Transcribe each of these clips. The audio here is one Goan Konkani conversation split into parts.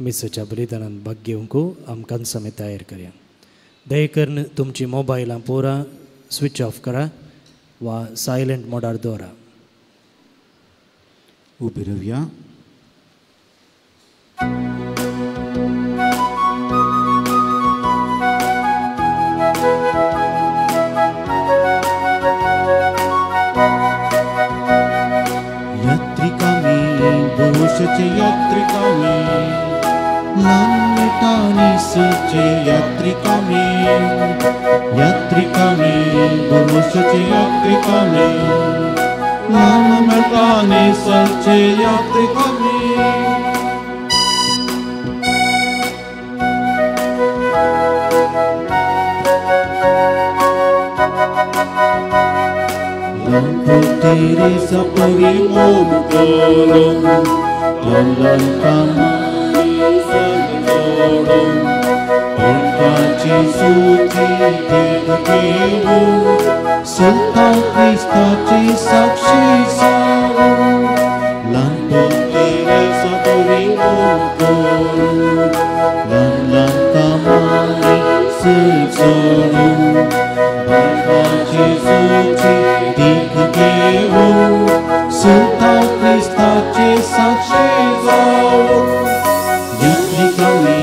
मिसाच्या बलिदानान भाग घेवंक आमकां आमी तयार करया. दया करून तुमची मोबायलां पुरा स्विच ऑफ करा वा सायलंट मोडार दवरा. उबी रावया. यात्रिकामी ल्हान सचे यात्रिकामी यात्रिकामी गुरुषचे यात्रिकामी ल्हान सचे यात्रिकामी. तेरे सपरी मोम करो क्रिस्ताची साक्षी तेरे सपरी मोम सुता क्रिस्ताचे साक्षी जाओ. यात्रिकामी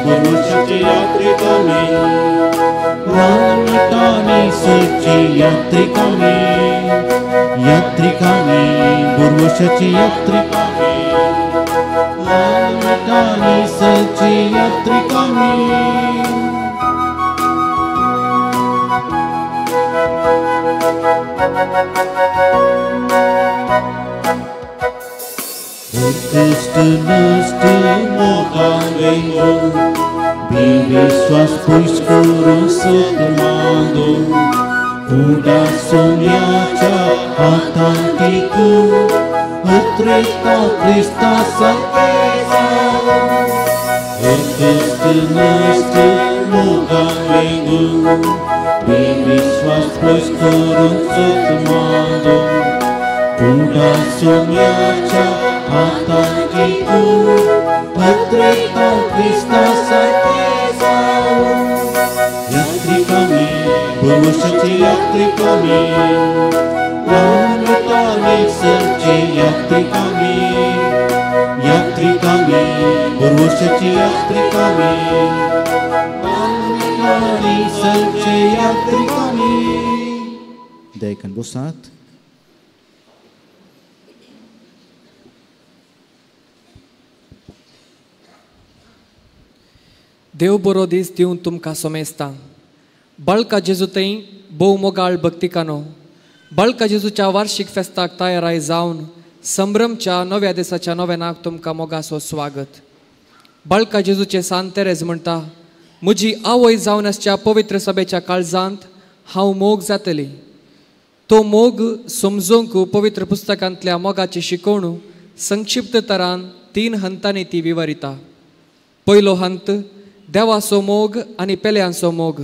गुरुषाचे यात्रिकामी ल्हान मिठाने सचे यात्रिकामी यात्रिकामी गुरुषाचे यात्रिकामी ल्हान मिठाने सचे यात्रिकामी. उत्कृष्ट नष्ट मोगावेंगो विश्वास पुष्करो सदमादो उडा सोन्याच्या हातांतिकू उत्रेता क्रिस्ता सारखे. उत्कृष्ट नष्ट मोगावेंगो विश्वास पुष्करो सदमादो उडा सोन्याच्या हातांतिकू उत्रेता क्रिस्ता सारखे. यात्रिकामी पुरुषाचे यात्रिकामी ल्हान मिठाने सरचे यात्रिकामी यात्रिकामी पुरुषाचे यात्रिकामी ल्हान मिठाने सरचे यात्रिकामी. दयकन बोसात. देव बरो दीस दिवन तुमकां सोमेस्ता. बाळका जेजू थंय भोव मोगाळ भक्तिकानो बाळका जेजूच्या वार्षिक फेस्ताक तयाराय जावन संभ्रमच्या नव्या दिसाच्या नव्यानाक तुमकां मोगासो स्वागत. बाळका जेजूचे सान तेरेज म्हणटा, म्हजी आवय जावन आसच्या पवित्र सभेच्या काळजांत हांव मोग जातली. तो मोग समजूंक पवित्र पुस्तकांतल्या मोगाची शिकवणू संक्षिप्त तरान 3 हंतांनी ती विवरिता. पयलो हंत देवाचो मोग आनी पेल्यांचो मोग,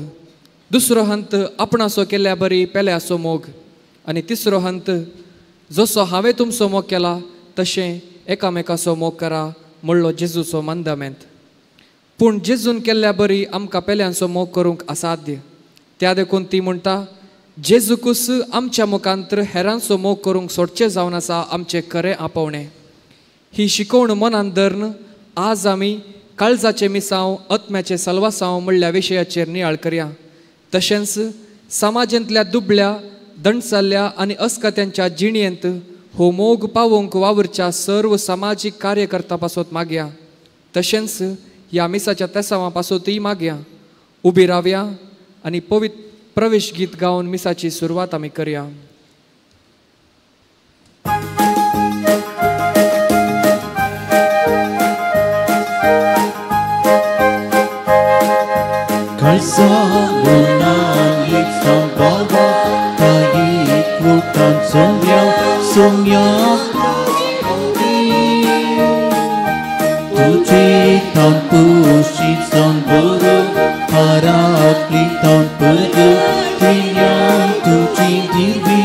दुसरो हंत आपणाचो केल्या बरी पेल्याचो मोग, आनी तिसरो हंत जसो हांवें तुमचो मोग केला तशें एकामेकाचो मोग करा म्हणलो जेजूचो मंदामेंत. पूण जेजून केल्ल्या बरी आमकां पेल्यांचो मोग करूंक असाध्य. त्या देखून ती म्हणटा, जेजूकूच आमच्या मुखांतर हेरांचो मोग करूंक सोडचें जावन आसा आमचें खरें आपोवणें. ही शिकवण मनान धरून आज आमी काळजाचें मिसांव आत्म्याचें सलवासांव म्हणल्या विशयाचेर नियाळ करया. तशेंच समाजांतल्या दुबळ्या दणसाल्ल्या आनी अस्कत्यांच्या जिणेंत हो मोग पावोवंक वावुरच्या सर्व समाजीक कार्यकर्त्यां पासत मागया. तशेंच ह्या मिसाच्या तेसांवां पासतूय मागया. उबी रावया आनी पवित्र प्रवेश गीत गावन मिसाची सुरवात आमी करया. तुझे तांपुशी संबर पराकली तांपद तुझी दिवी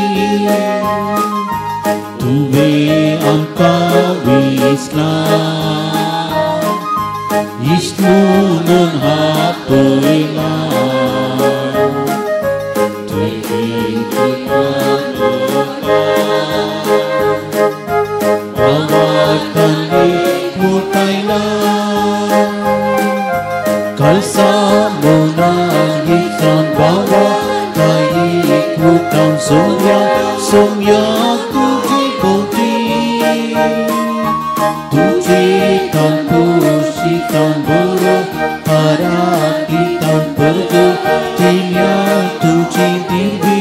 सोम्या सोम्या तुझी भोवती तुझे तांपोशी तांबोरो हराकी तांबोरो तिल्या तुझी दिवी.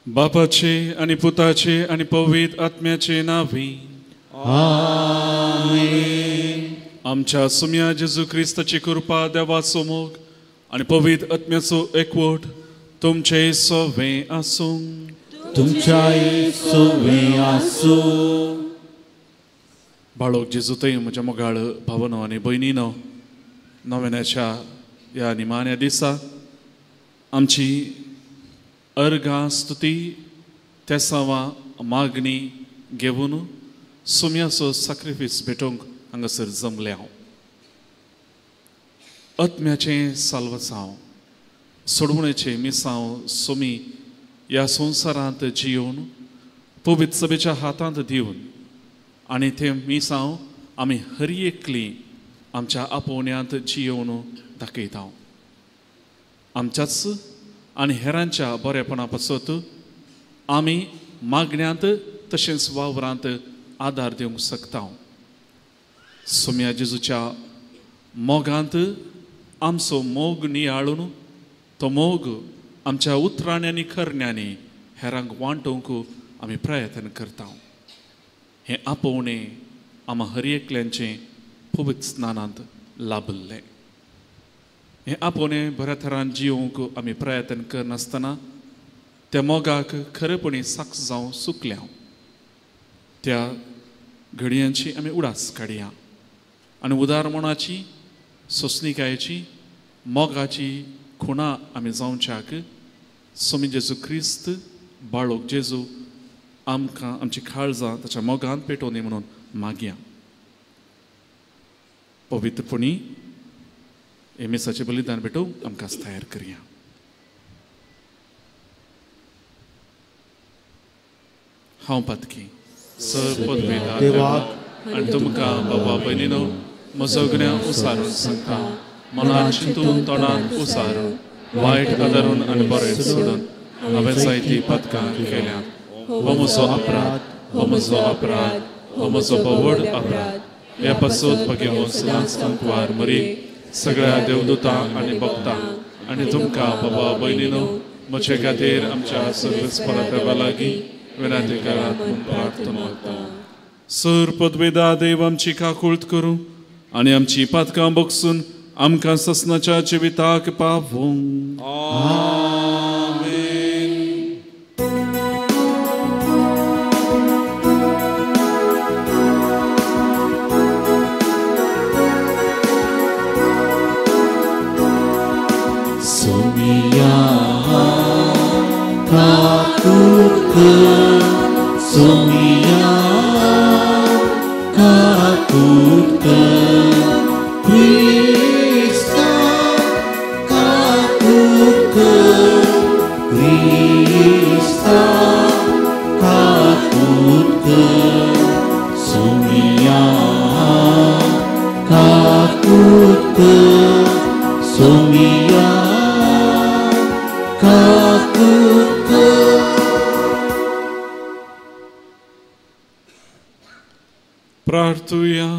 बापाचे आणि पुताचे आणि पवित्र आत्म्याचे नावी आमेन. आमच्या सुम्या जेजू क्रिस्ताची कृपा, देवाचो मोग आणि पवित्र आत्म्याचो एकवट तुमचे सवे आसूं. तुमच्याय सवे आसूं. बाळोक जेजू थंय म्हज्या मोगाळ भावनो आनी भयणीनो, नव्याच्या ह्या निमाण्या दिसा आमची अर्घां स्तुती तेसावां मागणी घेवन सुम्याचो साक्रिफीस भेटोवंक हांगासर जमले हांव. आत्म्याचें साल्वसांव सोडवणेचें मिसांव सुमी ह्या संवसारांत जियोवन पवित्र सभेच्या हातांत दिवन आनी तें मिसांव आमी हर एकली आमच्या आपोवण्यांत जियोवन दाखयता. आमच्याच आनी हेरांच्या बरेपणा पासत आमी मागण्यांत तशेंच वावरांत आदार दिवंक शकता. सोम्या जेजूच्या मोगांत आमचो मोग नियाळून तो मोग आमच्या उतरांनी आनी करण्यांनी हेरांक वांटोवंक आमी प्रयत्न करता. हें आपोवणें आमकां हर एकल्यांचें पवित्र स्नानांत लाभल्लें. हें आपोवणें बऱ्या थरान जियोवंक आमी प्रयत्न करनासतना त्या मोगाक खरेपणी साक्ष जावं चुकल्या त्या घडयांची आमी उडास काडया आनी उदारमणाची, सोंसणिकायेची, मोगाची खुणा आमी जावच्याक स्वामी जेजू क्रिस्त बाळोक जेजू आमकां आमची काळजां ताच्या मोगान पेटोवनी म्हणून मागया. पवित्रपणी हे मिसाचें बलिदान भेटोवंक आमकां तयार करया. हांव पातकी सर पदवेदा देवाक आनी तुमकां बाबा भयणीनो म्हजो गुन्यांव उसारून सांगता. मनान चिंतून तोंडान उसारून वायट आदारून आनी बरें सोडून हांवें जायतीं पातकां केल्यांत. हो म्हजो अपराध, हो म्हजो अपराध, हो म्हजो व्हड अपराध. ह्या पासत भगेवन सदांच तंकवार मरी सगळ्या देवदूतांक आनी भक्तांक आनी तुमकां बाबा भयणीनो म्हजे खातीर आमच्या सर्वेस्परा देवा लागीं विनंती करात म्हूण प्रार्थना मागता. सर पदवेदा देव आमची काकूळत करूं आनी आमची पातकां बगसून आमकां ससनाच्या जिविताक पावूं. आमेन. सोमिया काकूत सोमिया काकूत क्रिस्ता काकूत क्रिस्ता काकूत सोमिया काकूत सोमिया काकूत. प्रार्थुया.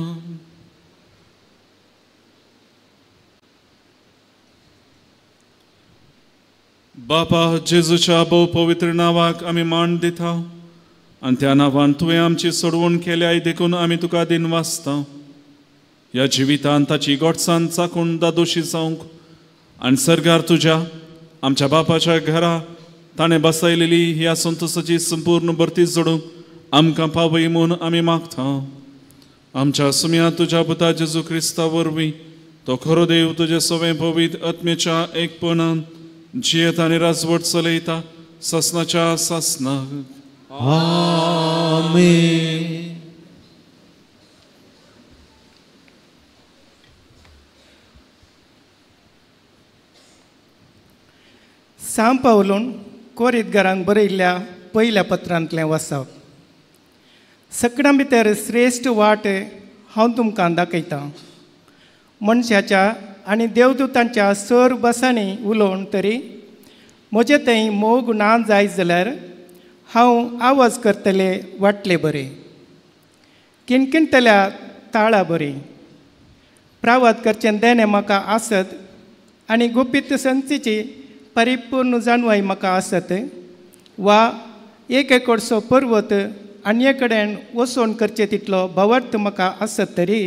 बापा जेजूच्या भोव पवित्र नांवाक आमी मान दिता आनी त्या नांवान तुवें आमची सोडवण केल्याय देखून आमी तुका दिनवासता. ह्या जिवितान ताची गोडसान चाकून दादोशी जावंक आनी सर्गार तुज्या आमच्या बापाच्या घरा ताणें बसयलेली ह्या संतोसाची संपूर्ण भरती जोडूंक आमकां पावय म्हूण आमी मागता. आमच्या सुम्या तुज्या पुता जेजू क्रिस्ता वरवीं तो खरो देव तुजे सवें पवित्र आत्म्याच्या एकपणान जियेत आनी राजवट चलयता सासनाच्या सासनाक. आमेन. सांव पावलून कोरितगारांक बरयल्ल्या पयल्या पत्रांतलें वाचप. सगळ्यां भितर श्रेश्ठ वाट हांव तुमकां दाखयतां. मनशाच्या आनी देवदूतांच्या सर भासांनी उलोवन तरी म्हजे थंय मोग ना जायत जाल्यार हांव आवाज करतले वाटले बरें, किणकिणटल्या ताळा बरी, प्रावाद करचें देणें म्हाका आसत आनी गुपीत संतीची परिपूर्ण जाणवाय म्हाका आसत, वा एक एकडसो पर्वत आनी कडेन वसोवन करचें तितलो भावार्थ म्हाका आसत तरी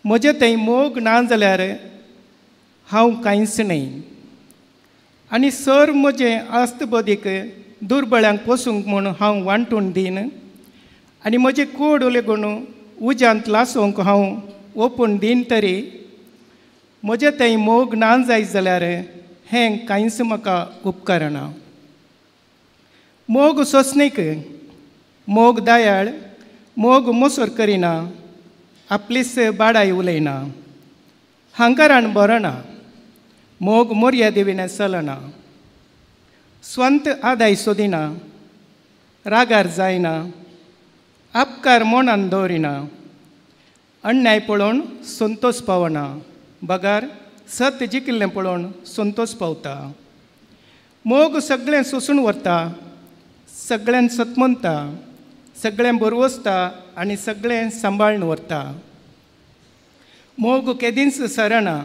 म्हजें थंय मोग ना जाल्यार हांव कांयच न्हय. आनी सर म्हजें आस्तबदीक दुर्बळ्यांक पोसूंक म्हूण हांव वांटून दीन आनी म्हजें कोड लेगून उज्यांत लासोवंक हांव ओपून दीन तरी म्हजें थंय मोग ना जायत जाल्यार हें कांयच म्हाका उपकारना. मोग सोंसणीक, मोग दयाळ, मोग मोसोर करिना, आपलीच बाडाय उलयना, हांकारान बरना, मोग मोर्यादेवीन चलना, स्वंत आदाय सोदिना, रागार जायना, आपकार मनान दवरिना, अन्याय पळोवन संतोष पावना, बगार सत जिखिल्लें पळोवन संतोष पावता. मोग सगळें सोंसून व्हरता, सगळ्यान सतमनता, सगळें बरवसता आनी सगळें सांबाळून व्हरता. मोग केदींच सरना.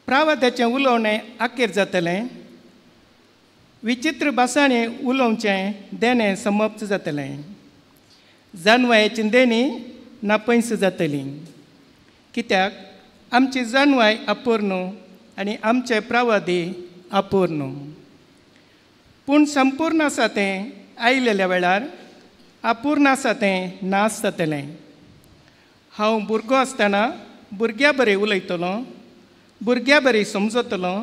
प्रावादाचें उलोवणें आखेर जातलें, विचित्र भासांनी उलोवचें देणें समाप्त जातलें, जानवायेची देणी नापयस जातली. कित्याक आमची जानवाय अपूर्ण आनी आमचे प्रावादी अपूर्ण, पूण संपूर्ण आसा तें आयिल्ल्या वेळार अपूर्ण आसा तें नाश जातलें. हांव भुरगो आसतना भुरग्या बरें उलयतलो, भुरग्या बरें समजतलो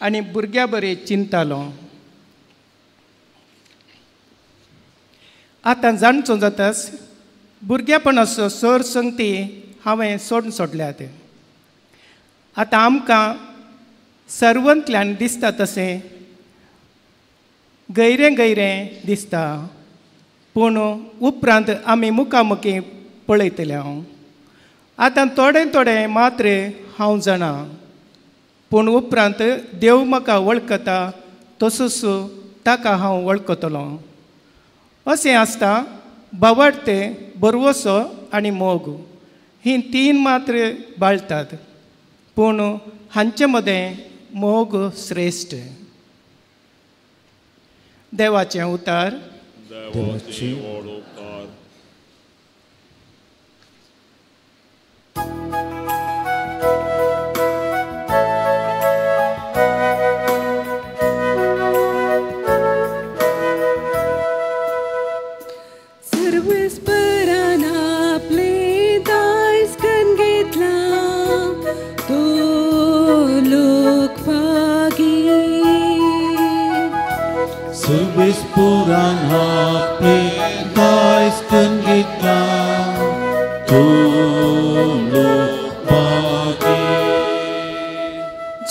आनी भुरग्या बरें चिंततालो. आतां जाणचो जातास भुरग्यापणाचो सर संगती हांवें सोडून सोडल्यात. आतां आमकां सर्वंतल्यान दिसता तशें गैरें गैरें दिसता, पूण उपरांत आमी मुखामुखी पळयतले. हांव आतां थोडें थोडें मात्र हांव जाणा, पूण उपरांत देव म्हाका वळखता तसोच ताका हांव वळखतलो. अशें आसता भावार्थ, भरवसो आनी मोग हीं तीन मात्र बाळतात, पूण हांचे मदें मोग श्रेश्ठ. देवाचें उतार. देवाचे व्हड उपकार. सर्वेस्परान आपलें दायज करून घेतलां तो लोकभागी. सर्वेस्परान आपलें दायज करून घेतलां तो लोकभागी.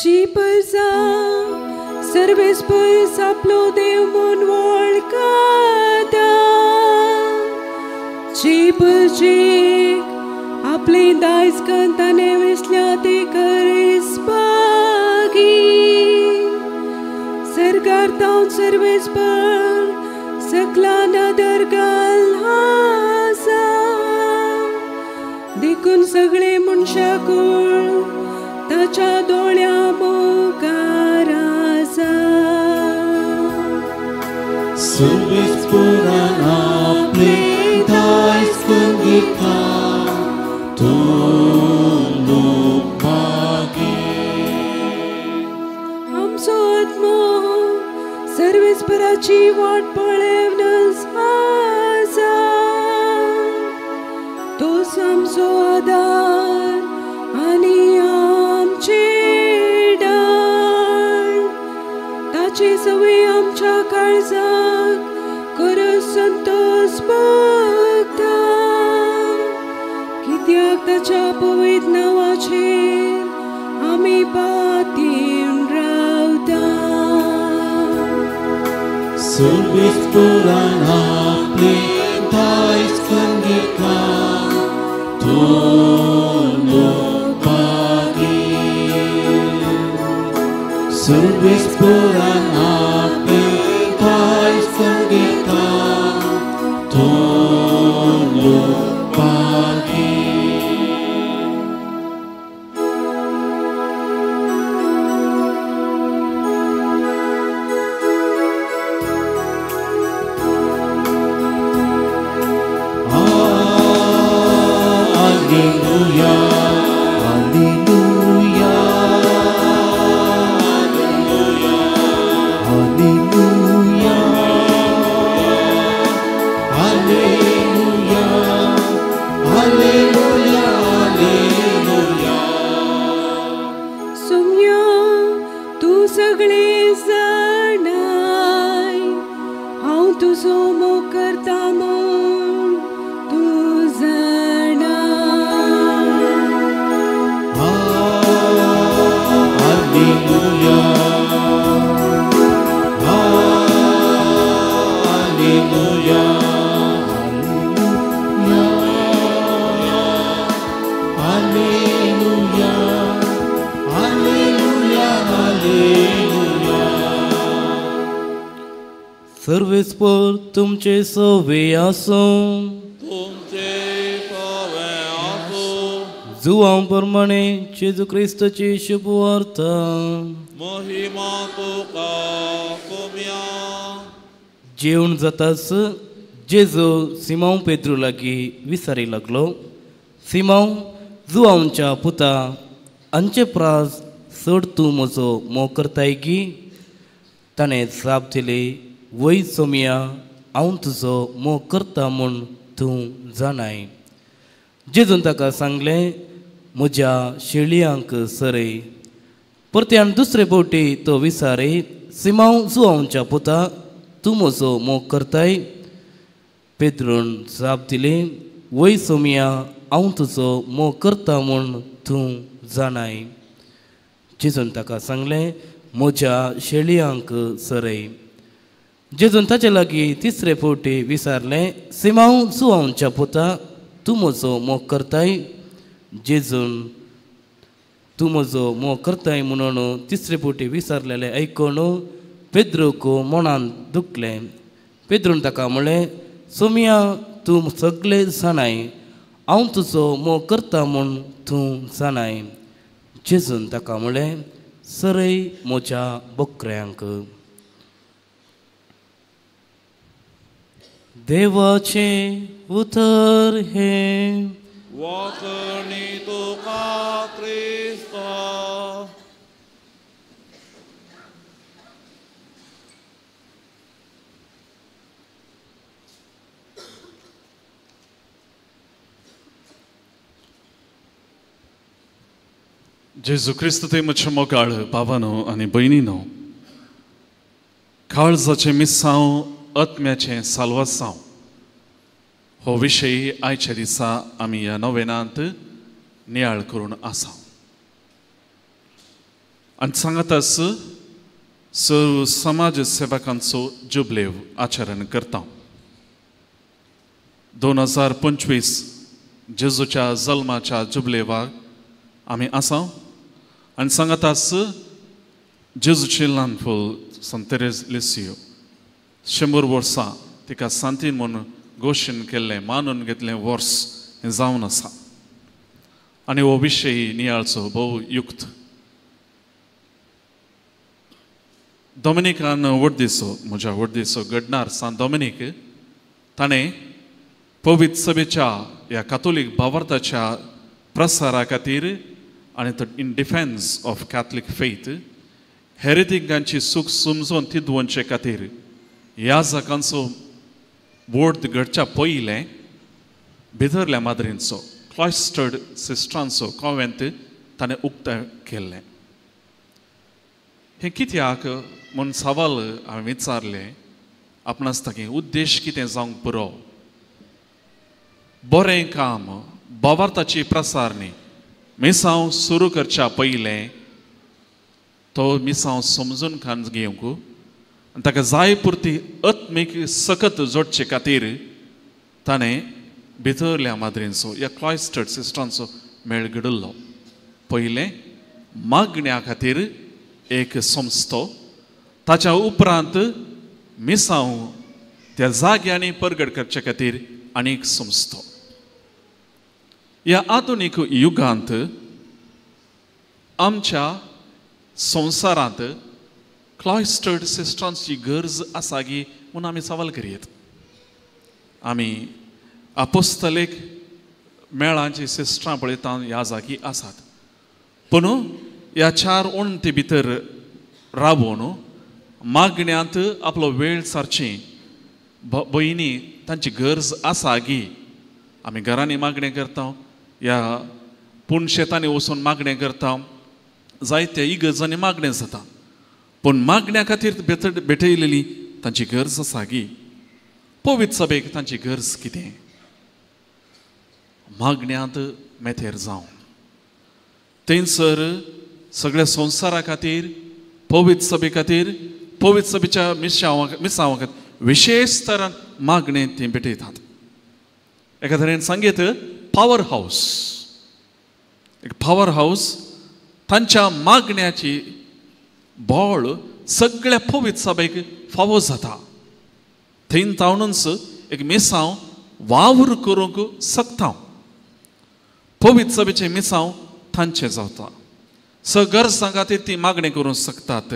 जी परजा सर्वेस्पर आपलो देव म्हूण वळखता, जी परजेक आपलें दायज करून ताणें वेसल्या ती करिस्पागी. सरकार तावन सर्वेस्पर सकला नदर घाल आसा, देखून सगळे मनशाकूळ ताच्या दोळ्या मुखार आसा. सर्वेस्परान आपलें दायज करून घेतलां तो लोकभागी. आमचो आत्मो सर्वेस्पराची वाट पळेवनच आसा, तोच आमचो आदार आनी आमचे डाळ. ताची सवय आमच्या काळजाक करत संतोष भोगता, कित्याक ताच्या पवित्र नांवाचेर आमी पातयेवन रावता. सर्वेस्परान आपलें दायज करून घेतलां तो लोकभागी. सर्वेस पुरान आपले दायज संगीता तूं लोकपागी. Alleluia, Alleluia, Alleluia, Alleluia, Alleluia, Alleluia. Soumya तूं सगळें जाणाय, हांव तुजो मोग करता म्हूण तूं जाणा. Alleluia, Alleluia, Alleluia, Alleluia, Alleluia. Sarves पोर तुमचे सोवे आसूं, तुमचे सोवे आसूं. जुवां प्रमाणे जेजू क्रिस्ताची शुभवार्ता. महिमा तुका कोम्या. जेवण जाताच जेजू सिमांव पेद्रू लागीं विसारी लागलो, सिमांव जुवांच्या पुता हांचे प्रास चड तूं म्हजो मोग करताय गी? ताणें जाप दिली, वय सोमया, हांव तुजो मोग करता म्हूण तूं जाणाय. जेजून ताका सांगलें, म्हज्या शेळयांक सरय. परत्यान दुसरे फावटी तो विसारे, सिमांव जुवांच्या पुता तूं म्हजो मोग करताय? पेद्रून जाप दिली, वय सोमया, हांव तुजो मोग करता म्हूण तूं जाणाय. जेजून ताका सांगलें, म्हज्या शेळयांक सरय. जेजून ताचे लागीं तिसरे फावटी विचारलें, सिमांव जुवांच्या पुता तूं म्हजो मोग करताय? जेजून तूं म्हजो मोग करताय म्हणून तिसरे फावटी विचारलेलें आयकून पेद्रूक मनांत दुखलें. पेद्रून ताका म्हणलें, सोमया तूं सगळें जाणाय, हांव तुजो मोग करता म्हूण तूं जाणाय. जेजून ताका म्हणलें, सरय म्हज्या बोकऱ्यांक. देवाचें उतर हें. वाकणी तुका क्रिस्ता. जेजू क्रिस्त ते म्हज्या मोगाळ बाबानो आनी भयणीनो, काळजाचें मिसांव आत्म्याचें साल्वासांव हो विशय आयच्या दिसा आमी ह्या नोवेनांत नियाळ करून आसा. आनी सांगाताच सर्व समाज सेवकांचो जुबलेव आचरण करता. 2025 जेजूच्या जल्माच्या जुबलेवाक आमी आसा आनी सांगाताच जेजूचें ल्हान फूल संत तेरेज लिसियो 100 वर्सां तिका सांतीन म्हूण घोशण केल्लें, मानून घेतलें वर्स हें जावन आसा. आनी हो विशय नियाळचो भोव युक्त. डॉमिनिकान व्हडदिसो, म्हज्या व्हडदिसो घडणार सांत डॉमिनीक, ताणें पवित्र सभेच्या ह्या कातोलीक भावार्थाच्या प्रसारा खातीर आनी in defence of Catholic faith हेरेतिकांची सूख समजून तिदवचे खातीर ह्या जाकांचो बोर्ड घडच्या पयलें भितरल्या माद्रींचो क्लॉयस्टर्ड सिस्टरांचो कॉवेंत ताणें उक्तें केल्लें. हें कित्याक म्हूण सवाल हांवें विचारलें आपणास ताकी उद्देश कितें जावंक पुरो. बरें काम भावार्थाची प्रसारणी मिसांव सुरू करच्या पयलें तो मिसांव समजून खान घेवंक आनी ताका जाय पुरती आत्मीक सकत जोडचे खातीर ताणें भितरल्या माद्रींचो ह्या क्लॉयस्टर्ड सिस्टरांचो मेळ घडयल्लो. पयलें मागण्या खातीर एक संस्थो, ताच्या उपरांत मिसांव त्या जाग्यांनी परगट करचे खातीर आनी एक संस्थो. ह्या आधुनीक युगांत आमच्या संवसारांत क्लॉयस्टर्ड सिस्टरांची गरज आसा गी म्हूण आमी सवाल करयेत. आमी आपोस्तलेक मेळांची सिस्टरां पळयता ह्या जागी आसात, पूण ह्या चार वण्टी भितर रावून मागण्यांत आपलो वेळ सारची भयणी तांची गरज आसा गी. आमी घरांनी मागणें करता, ह्या पूण शेतांनी वचून मागणें करता, जायते इगर्जांनी मागणें जाता, पूण मागण्या खातीर भेटयलेली तांची गरज आसा गी. पवित्र सभेक तांची गरज कितें? मागण्यांत मेथेर जावन थंयसर सगळ्या संवसारा खातीर, पवित्र सभे खातीर, पवित्र सभेच्या मिसांवा खातीर विशेष तरान मागणें ती भेटयतात. एका तरेन सांगीत पावर हावस, एक पावर हावस तांच्या मागण्याची बळ सगळ्या पवित्र सभेक फावो जाता. थंय तावनूच एक मिसांव वावर करूंक शकता. पवित्र सभेचें मिसांव तांचें जाता. सर गरजां खातीर ती मागणें करूंक शकतात,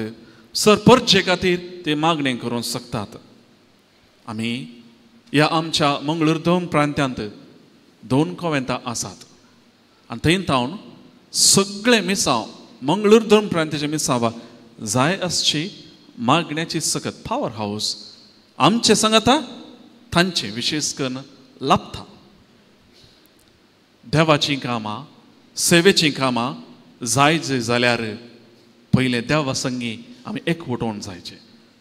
सर परचे खातीर ती मागणें करूंक शकतात. आमी ह्या आमच्या मंगळूर दोन प्रांत्यांत दोन कोवेंतां आसात आनी थंय तावन सगळे मिसांव मंगळूर दोन प्रांत्याचे मिसांवा जाय आसची मागण्याची सकत पावर हावस आमचे सांगाता तांचे विशेष करून लाभता. देवाचीं कामां, सेवेचीं कामां जाय जाल्यार पयलें देवा संगी आमी एकवटोवन जायचें,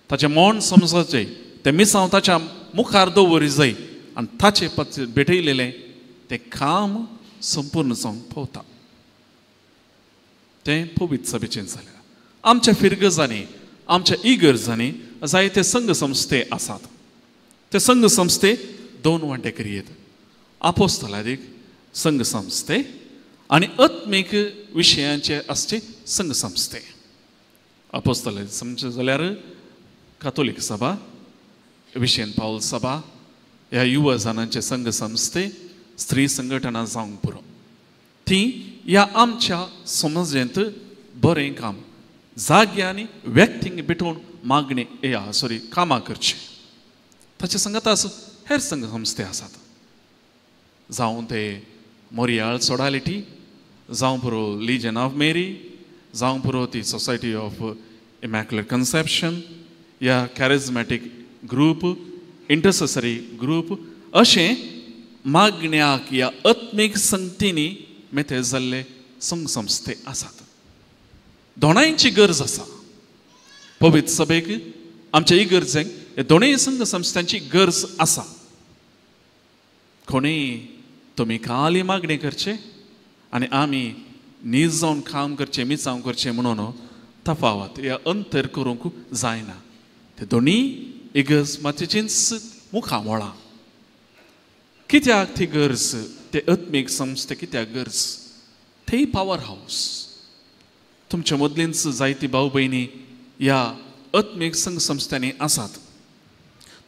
ताचें मन समजचें, तें मिसांव ताच्या मुखार दवरी जाय आनी ताचे पच भेटयलेलें तें काम संपूर्ण जावंक पावता. तें पवित्र सभेचें जाल्यार आमच्या फिरगजांनी, आमच्या इगर्जांनी जायते संघ संस्थे आसात. ते संघ संस्थे दोन वांटे करयेत, आपोस्तलादीक संघ संस्थे आनी आत्मीक विशयांचे आसचे संघ संस्थे. आपोस्तलादीक समजचें जाल्यार कातोलीक सभा, विशेन पावल सभा, ह्या युवा जाणांचे संघ संस्थे, स्त्री संघटना जावंक पुरो. ती ह्या आमच्या समाजेंत बरें काम जाग्यांनी व्यक्तींक भेटोवन मागणी सॉरी कामां करची. ताचे सांगात हेर संघ संस्थे आसात, जावं ते मोरियाळ सोडालिटी, जावं पुरो लिजन ऑफ मेरी, जावं पुरो ती सोसायटी ऑफ इमॅक्युलेट कन्सेप्शन या कॅरिजमॅटीक ग्रूप, इंटरसेसरी ग्रूप, अशें मागण्याक ह्या आत्मीक संगतींनी मेथे जाल्ले संघ संस्थे आसात. दोणांयची गरज आसा. पवित्र सभेक, आमच्या इगर्जेक ह्या दोनूय संघ संस्थांची गरज आसा. कोणीय तुमी खाली मागणी करचे आनी आमी नीज जावन काम करचें, मिसांव करचें म्हणून तफावत ह्या अंतर करूंक जायना. ते दोनूय इगर्ज मातयेचींच मुखामळां. कित्याक ती गरज? ते आत्मीक संस्थे कित्याक गरज? तेय पावर हावस. तुमच्या मदलींच जायती भाव भयणी ह्या आत्मीक संघ संस्थांनी आसात.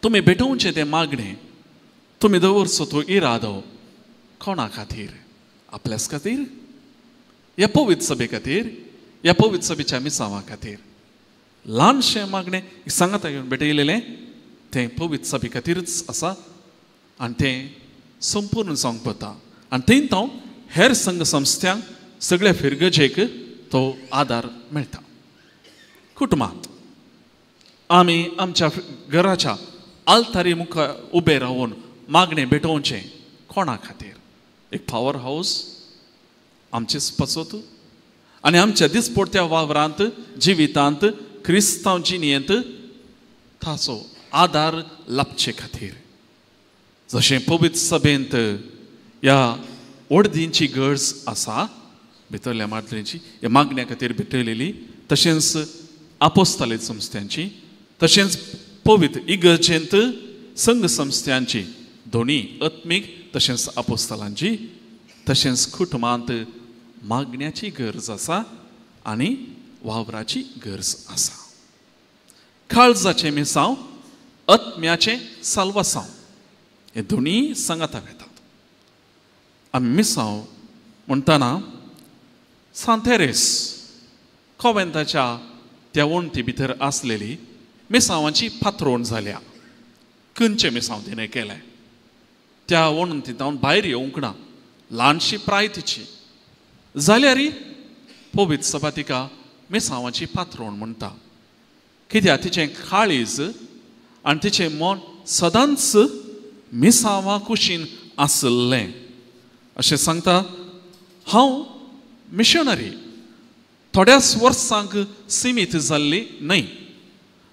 तुमी भेटोवचें तें मागणें, तुमी दवरचो तो इरादो कोणा खातीर? आपल्याच खातीर, ह्या पवित्र सभे खातीर, ह्या पवित्र सभेच्या मिसांवा खातीर. ल्हानशें मागणें सांगाता घेवन भेटयलेलें तें पवित्र सभे खातीरच आसा आनी तें संपूर्ण जावंक पडटा. आनी थंय तावन हेर संघ संस्थ्यांक सगळ्या फिरगजेक तो आदार मेळटा. कुटुंबांत आमी आमच्या घराच्या आल्तारी मुखार उबे रावन मागणें भेटोवचें कोणा खातीर? एक पावर हावस आमचेच पासत आनी आमच्या दिसपडत्या वावरांत, जिवितांत, क्रिस्तांव जिणेंत ताचो आदार लाभचे खातीर. जशें पवित्र सभेंत ह्या ओडदींची गरज आसा, भितरल्या मातलेची ह्या मागण्या खातीर भेटयलेली, तशेंच आपोस्ताले संस्थ्यांची, तशेंच पवित्र इगर्जेंत संघ संस्थ्यांची, दोनी आत्मीक तशेंच आपोस्तालांची, तशेंच कुटुंबांत मागण्याची गरज आसा आनी वावराची गरज आसा. काळजाचें मिसांव, आत्म्याचें साल्वासांव हे दोनूय सांगाता वेतात. आमी मिसांव म्हणटना सांतेरेस कोवेंताच्या त्या वण्टी भितर आसलेली मिसांवांची पात्रोण जाल्या. खंयचें मिसांव तिणें केलें त्या वण्टी जावन भायर येवंक ना, ल्हानशी प्राय तिची जाल्यार पवित्र सभा तिका मिसांवाची पात्रोण म्हणटा. कित्याक तिचें काळीज आनी तिचें मन सदांच मिसांवा कुशीन आसलें. अशें सांगता, हांव मिशनरी थोड्याच वर्सांक सिमीत जाल्ली न्हय,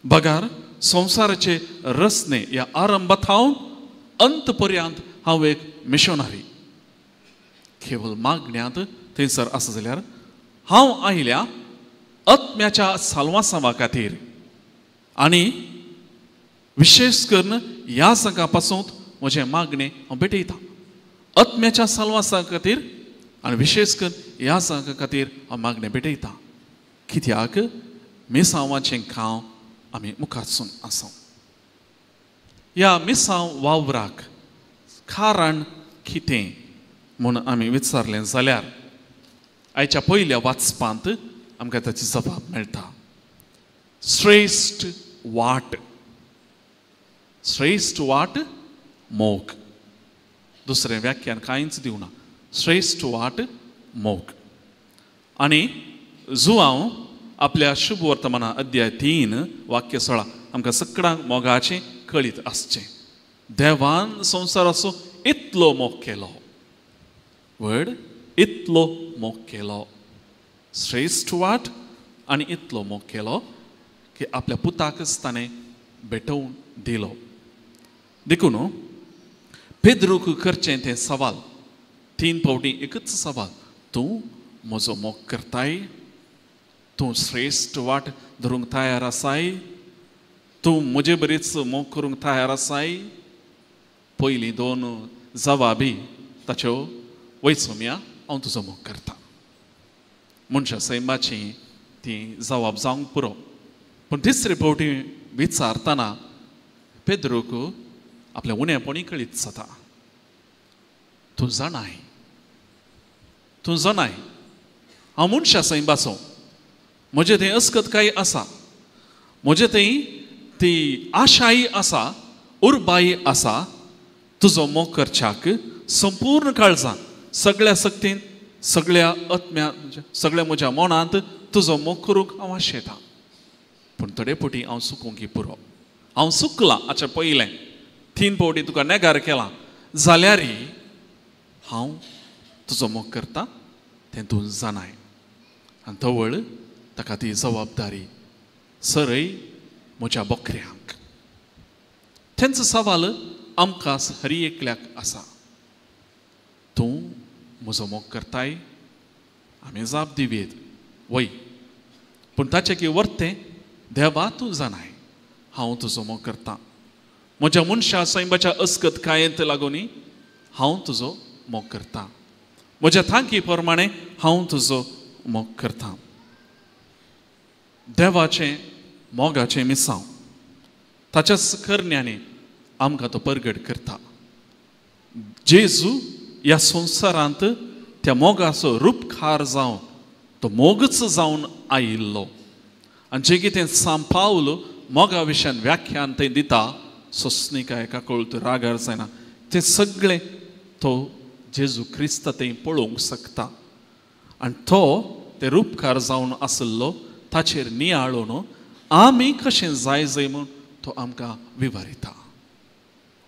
बगार संवसाराचे रचने ह्या आरंभाथावन अंत पर्यंत हांव एक मिशनरी. केवल मागण्यांत थंयसर आसा जाल्यार हांव आयल्या आत्म्याच्या साल्वासांवा खातीर आनी विशेश करून ह्या संघा पासून म्हजें मागणें हांव भेटयतां. आत्म्याच्या साल्वासां खातीर आनी विशेश करून ह्या संघा खातीर हांव मागणें भेटयतां. कित्याक मिसांवाचें काम आमी मुखारसून आसा. ह्या मिसांव वावराक कारण कितें म्हूण आमी विचारलें जाल्यार आयच्या पयल्या वाचपांत आमकां ताची जबाब मेळटा. श्रेश्ठ वाट, श्रेश्ठ वाट मोग. दुसरें व्याख्यान कांयच दिवना. श्रेश्ठ वाट मोग. आनी जुआंव आपल्या शुभ वर्तमाना अध्याय 3 वाक्य 16 आमकां सगळ्यांक मोगाचें कळीत आसचें. देवान संवसाराचो इतलो मोग केलो, व्हड इतलो मोग केलो, श्रेश्ठ वाट आनी इतलो मोग केलो की आपल्या पुताकच ताणें भेटोवन दिलो. देखून पेद्रूक करचें तें सवाल 3 फावटी एकच सवाल, तूं म्हजो मोग करताय, तूं श्रेश्ठ वाट धरूंक तयार आसाय, तूं म्हजे बरीच मोग करूंक तयार आसाय. पयलीं 2 जवाबी ताच्यो, वय सोम्या हांव तुजो मोग करता. मनशा सैमाची ती जवाब जावंक पुरो. पूण तिसरे फावटी विचारतना पेद्रूक आपल्या उणेपणी कळीत जाता. तूं जाणाय, तूं जाणाय हांव मनशा सैमाचो, म्हजें थंय अस्कतकाय आसा, म्हजें थंय ती आशाय आसा, उर्बाय आसा. तुजो मोग करच्याक संपूर्ण काळजान, सगळ्या शक्तीन, सगळ्या आत्म्या, सगळ्या म्हज्या मनांत तुजो मोग करूंक हांव आशेतां. पूण थोडे फावटी हांव चुकूंक पुरो, हांव चुकलां. हाचे पयलें 3 फावटी तुका नेगार केला जाल्यार हांव तुजो मोग करता तें तूं जाणाय. आनी तवळ ताका ती जबाबदारी सरय म्हज्या बकऱ्यांक. तेंचो सवाल आमकां हर एकल्याक आसा, तूं म्हजो मोग करताय? आमी जाप दिवयेत वय, पूण ताचें की वर्तें देवा तूं जाणाय हांव तुजो मोग करता, म्हज्या मनशा सैमाच्या अस्कत कायेंत लागून हांव तुजो मोग करता, म्हज्या तांकी प्रमाणे हांव तुजो मोग करता. देवाचें मोगाचें मिसांव ताच्याच करण्यांनी आमकां तो परगट करता. जेजू ह्या संवसारांत त्या मोगाचो रुपकार जावन तो मोगच जावन आयिल्लो. आनी जें कितें सांत पावल मोगा विशयान व्याख्यान थंय दिता, सोंसणीकाय, काकूळट, रागार जायना, तें सगळें तो जेजू क्रिस्त थंय पळोवंक शकता. आनी तो ते रुपकार जावन आशिल्लो ताचेर नियाळून आमी कशें जाय जाय म्हूण तो आमकां विवरिता.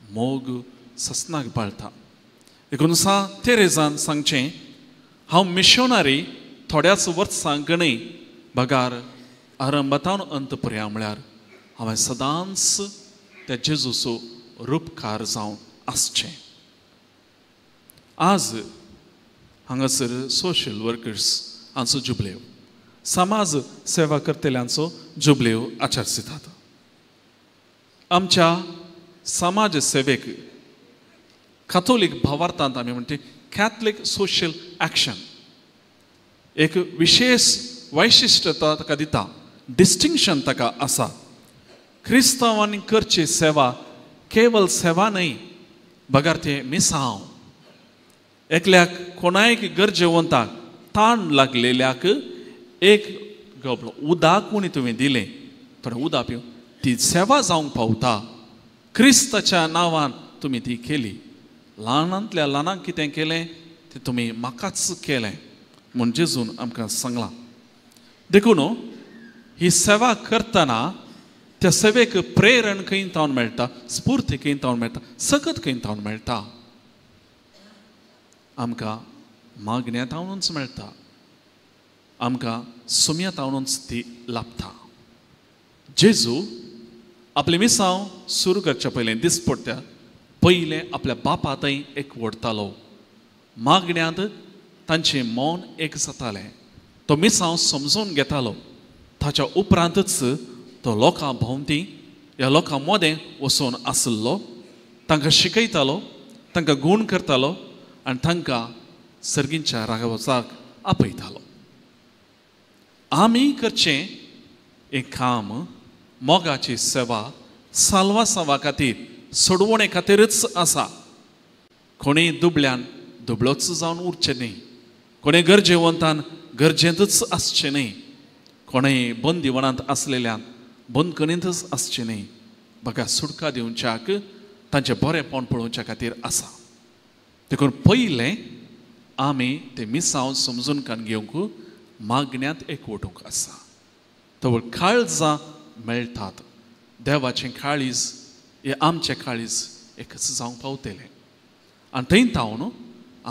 मोग ससनाक पाळटा. देखून सांत तेरेजान सांगचें, हांव मिशनरी थोड्याच वर्सांक न्हय, बगार आरंभातावन अंत पर्यंत म्हळ्यार हांवें सदांच त्या जेजूचो रुपकार जावन आसचें. आज हांगासर सोशल वर्कर्स हांचो जुबलेव, समाज सेवा करतल्यांचो जुबलेव आचरितात. आमच्या समाज सेवेक काथोलीक भावार्थांत आमी म्हणटा कॅथलीक सोशल एक्शन, एक विशेष वैशिश्टता ताका दिता, डिस्टिंक्शन ताका आसा. क्रिस्तांवांनी करची सेवा केवल सेवा न्हय, बगर तें मिसांव. एकल्याक कोणायक गरजेवंताक ताण लागलेल्याक एक गबलो उदक कोणी तुवें दिलें, थोडें उदक पिवं, ती सेवा जावंक पावता. क्रिस्ताच्या नांवान तुमी ती केली. ल्हानांतल्या ल्हानांक कितें केलें तें तुमी म्हाकाच केलें म्हूण जेजून आमकां सांगलां. देखून ही सेवा करतना त्या सेवेक प्रेरण खंय तावन मेळटा, स्फूर्ती खंय तावन मेळटा, सकत खंय तावन मेळटा? आमकां मागण्या तावनूच मेळटा, आमकां सुम्या तावनूच ती लाभता. जेजू आपलें मिसांव सुरू करच्या पयलें दिसपट्ट्या पयलें आपल्या बापा थंय एक वडतालो. मागण्यांत तांचें मौन एक जातालें, तो मिसांव समजून घेतालो. ताच्या उपरांतच तो लोकां भोंवती ह्या लोकां मदें वचून आसलो, तांकां शिकयतालो, तांकां गूण करतालो आनी तांकां सर्गींच्या रागावचाक आपयतालो. आमी करचें एक काम मोगाची सेवा साल्वासांवा खातीर, सोडवणे खातीरच आसा. कोणीय दुबल्यान दुबळोच जावन उरचें न्हय, कोणीय गरजेवंतान गरजेंतच आसचें न्हय, कोणेय बंदिवणांत आसलेल्यान बंदखणींतच आसचें न्हय, बघा सुटका दिवच्याक तांचें बरेंपण पळोवच्या खातीर आसा. देखून पयलें आमी तें मिसांव समजून कान घेवंक मागण्यांत एकवटूंक आसा. तवळ काळजां मेळटात, देवाचें काळीज हें आमचें काळीज एकच जावंक पावतलें आनी थंय तावन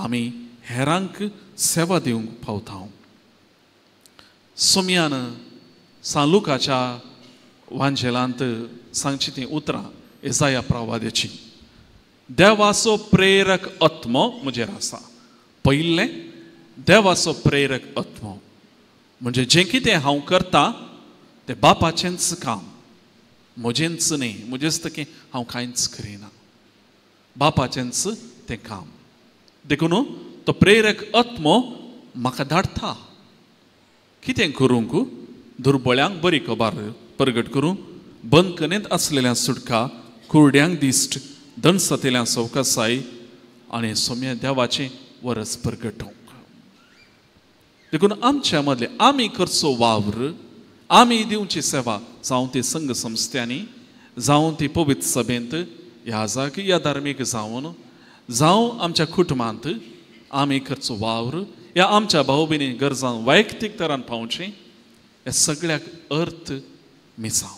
आमी हेरांक सेवा दिवंक पावता. सोम्यान सांलुकाच्या वांजेलांत सांगची तीं उतरां एजाया प्रवाद्याची, देवाचो प्रेरक आत्मो म्हजेर आसा. पयलें देवाचो प्रेरक आत्मो म्हणजे जें कितें हांव करता तें बापाचेंच काम, म्हजेंच न्हय. म्हजेच तकी हांव कांयच करिना, बापाचेंच तें काम. देखून तो प्रेरक आत्मो म्हाका धाडटा कितें करूंक, दुर्बळ्यांक बरी खबर परगट करूंक, बंदखणींत आसलेल्या सुटका, कुरड्यांक दिश्ट, दणसतेल्या सवकासाय आनी सोम्या देवाचें वरस परगटोवंक. देखून आमच्या मदले आमी करचो वावर, आमी दिवची सेवा, जावं ती संघ संस्थ्यांनी, जावं ती पवित्र सभेंत, ह्या जाग ह्या धार्मीक जावन, जावं आमच्या कुटुंबांत आमी करचो वावर, ह्या आमच्या भाव भयणी गरजां वैयक्तीक तरान पावचें, ह्या सगळ्याक अर्थ मिसांव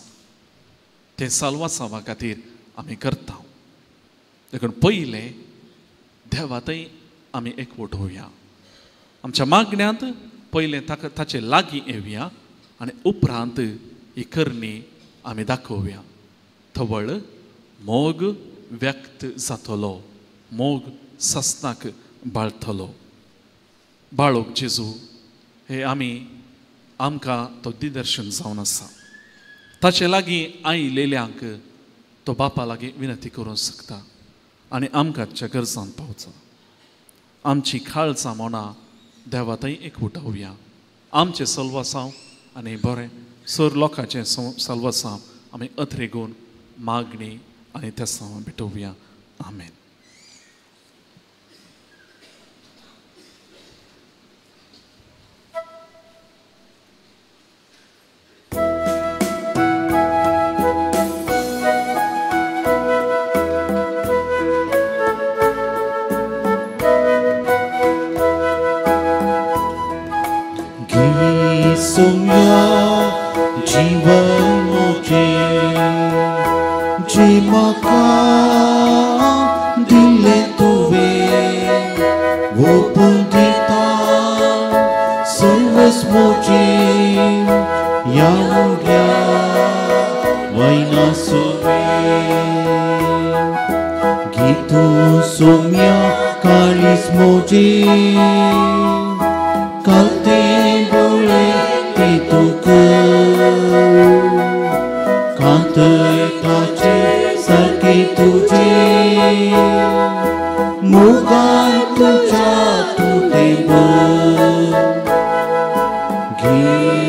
तें साल्वासांवा खातीर आमी करता. देखून पयलें देवा थंय आमी एकवट होवया, आमच्या मागण्यांत पयलें ताका ताचे लागीं येवया आनी उपरांत ही करणी आमी दाखोवया. थवळ मोग व्यक्त जातलो, मोग सस्नाक बाळतलो. बाळोक जेजू हे आमी आमकां तो दिदर्शन जावन आसा. ताचे लागीं आयिल्ल्यांक तो बापा लागीं विनंती करूंक शकता आनी आमकांच्या गरजांत पावचा. आमची काळजां मनां देवा थंय एकवटावया, आमचें सल्वासांव आनी बरें सर लोकांचें सल्वासांव आमी अथरेगून मागणी आनी तेसांव भेटोवया. आमेन. सोम्या जीवन मोजे जे म्हाका दिल्लें तुवें ओपून दिता सर्वस मोजे ह्या उड्या वयना सोमें गीतू सोम्या काळीज मोजे कालते बोळे कांतय सारके तुझे मोगान तुझ्या तुटे घे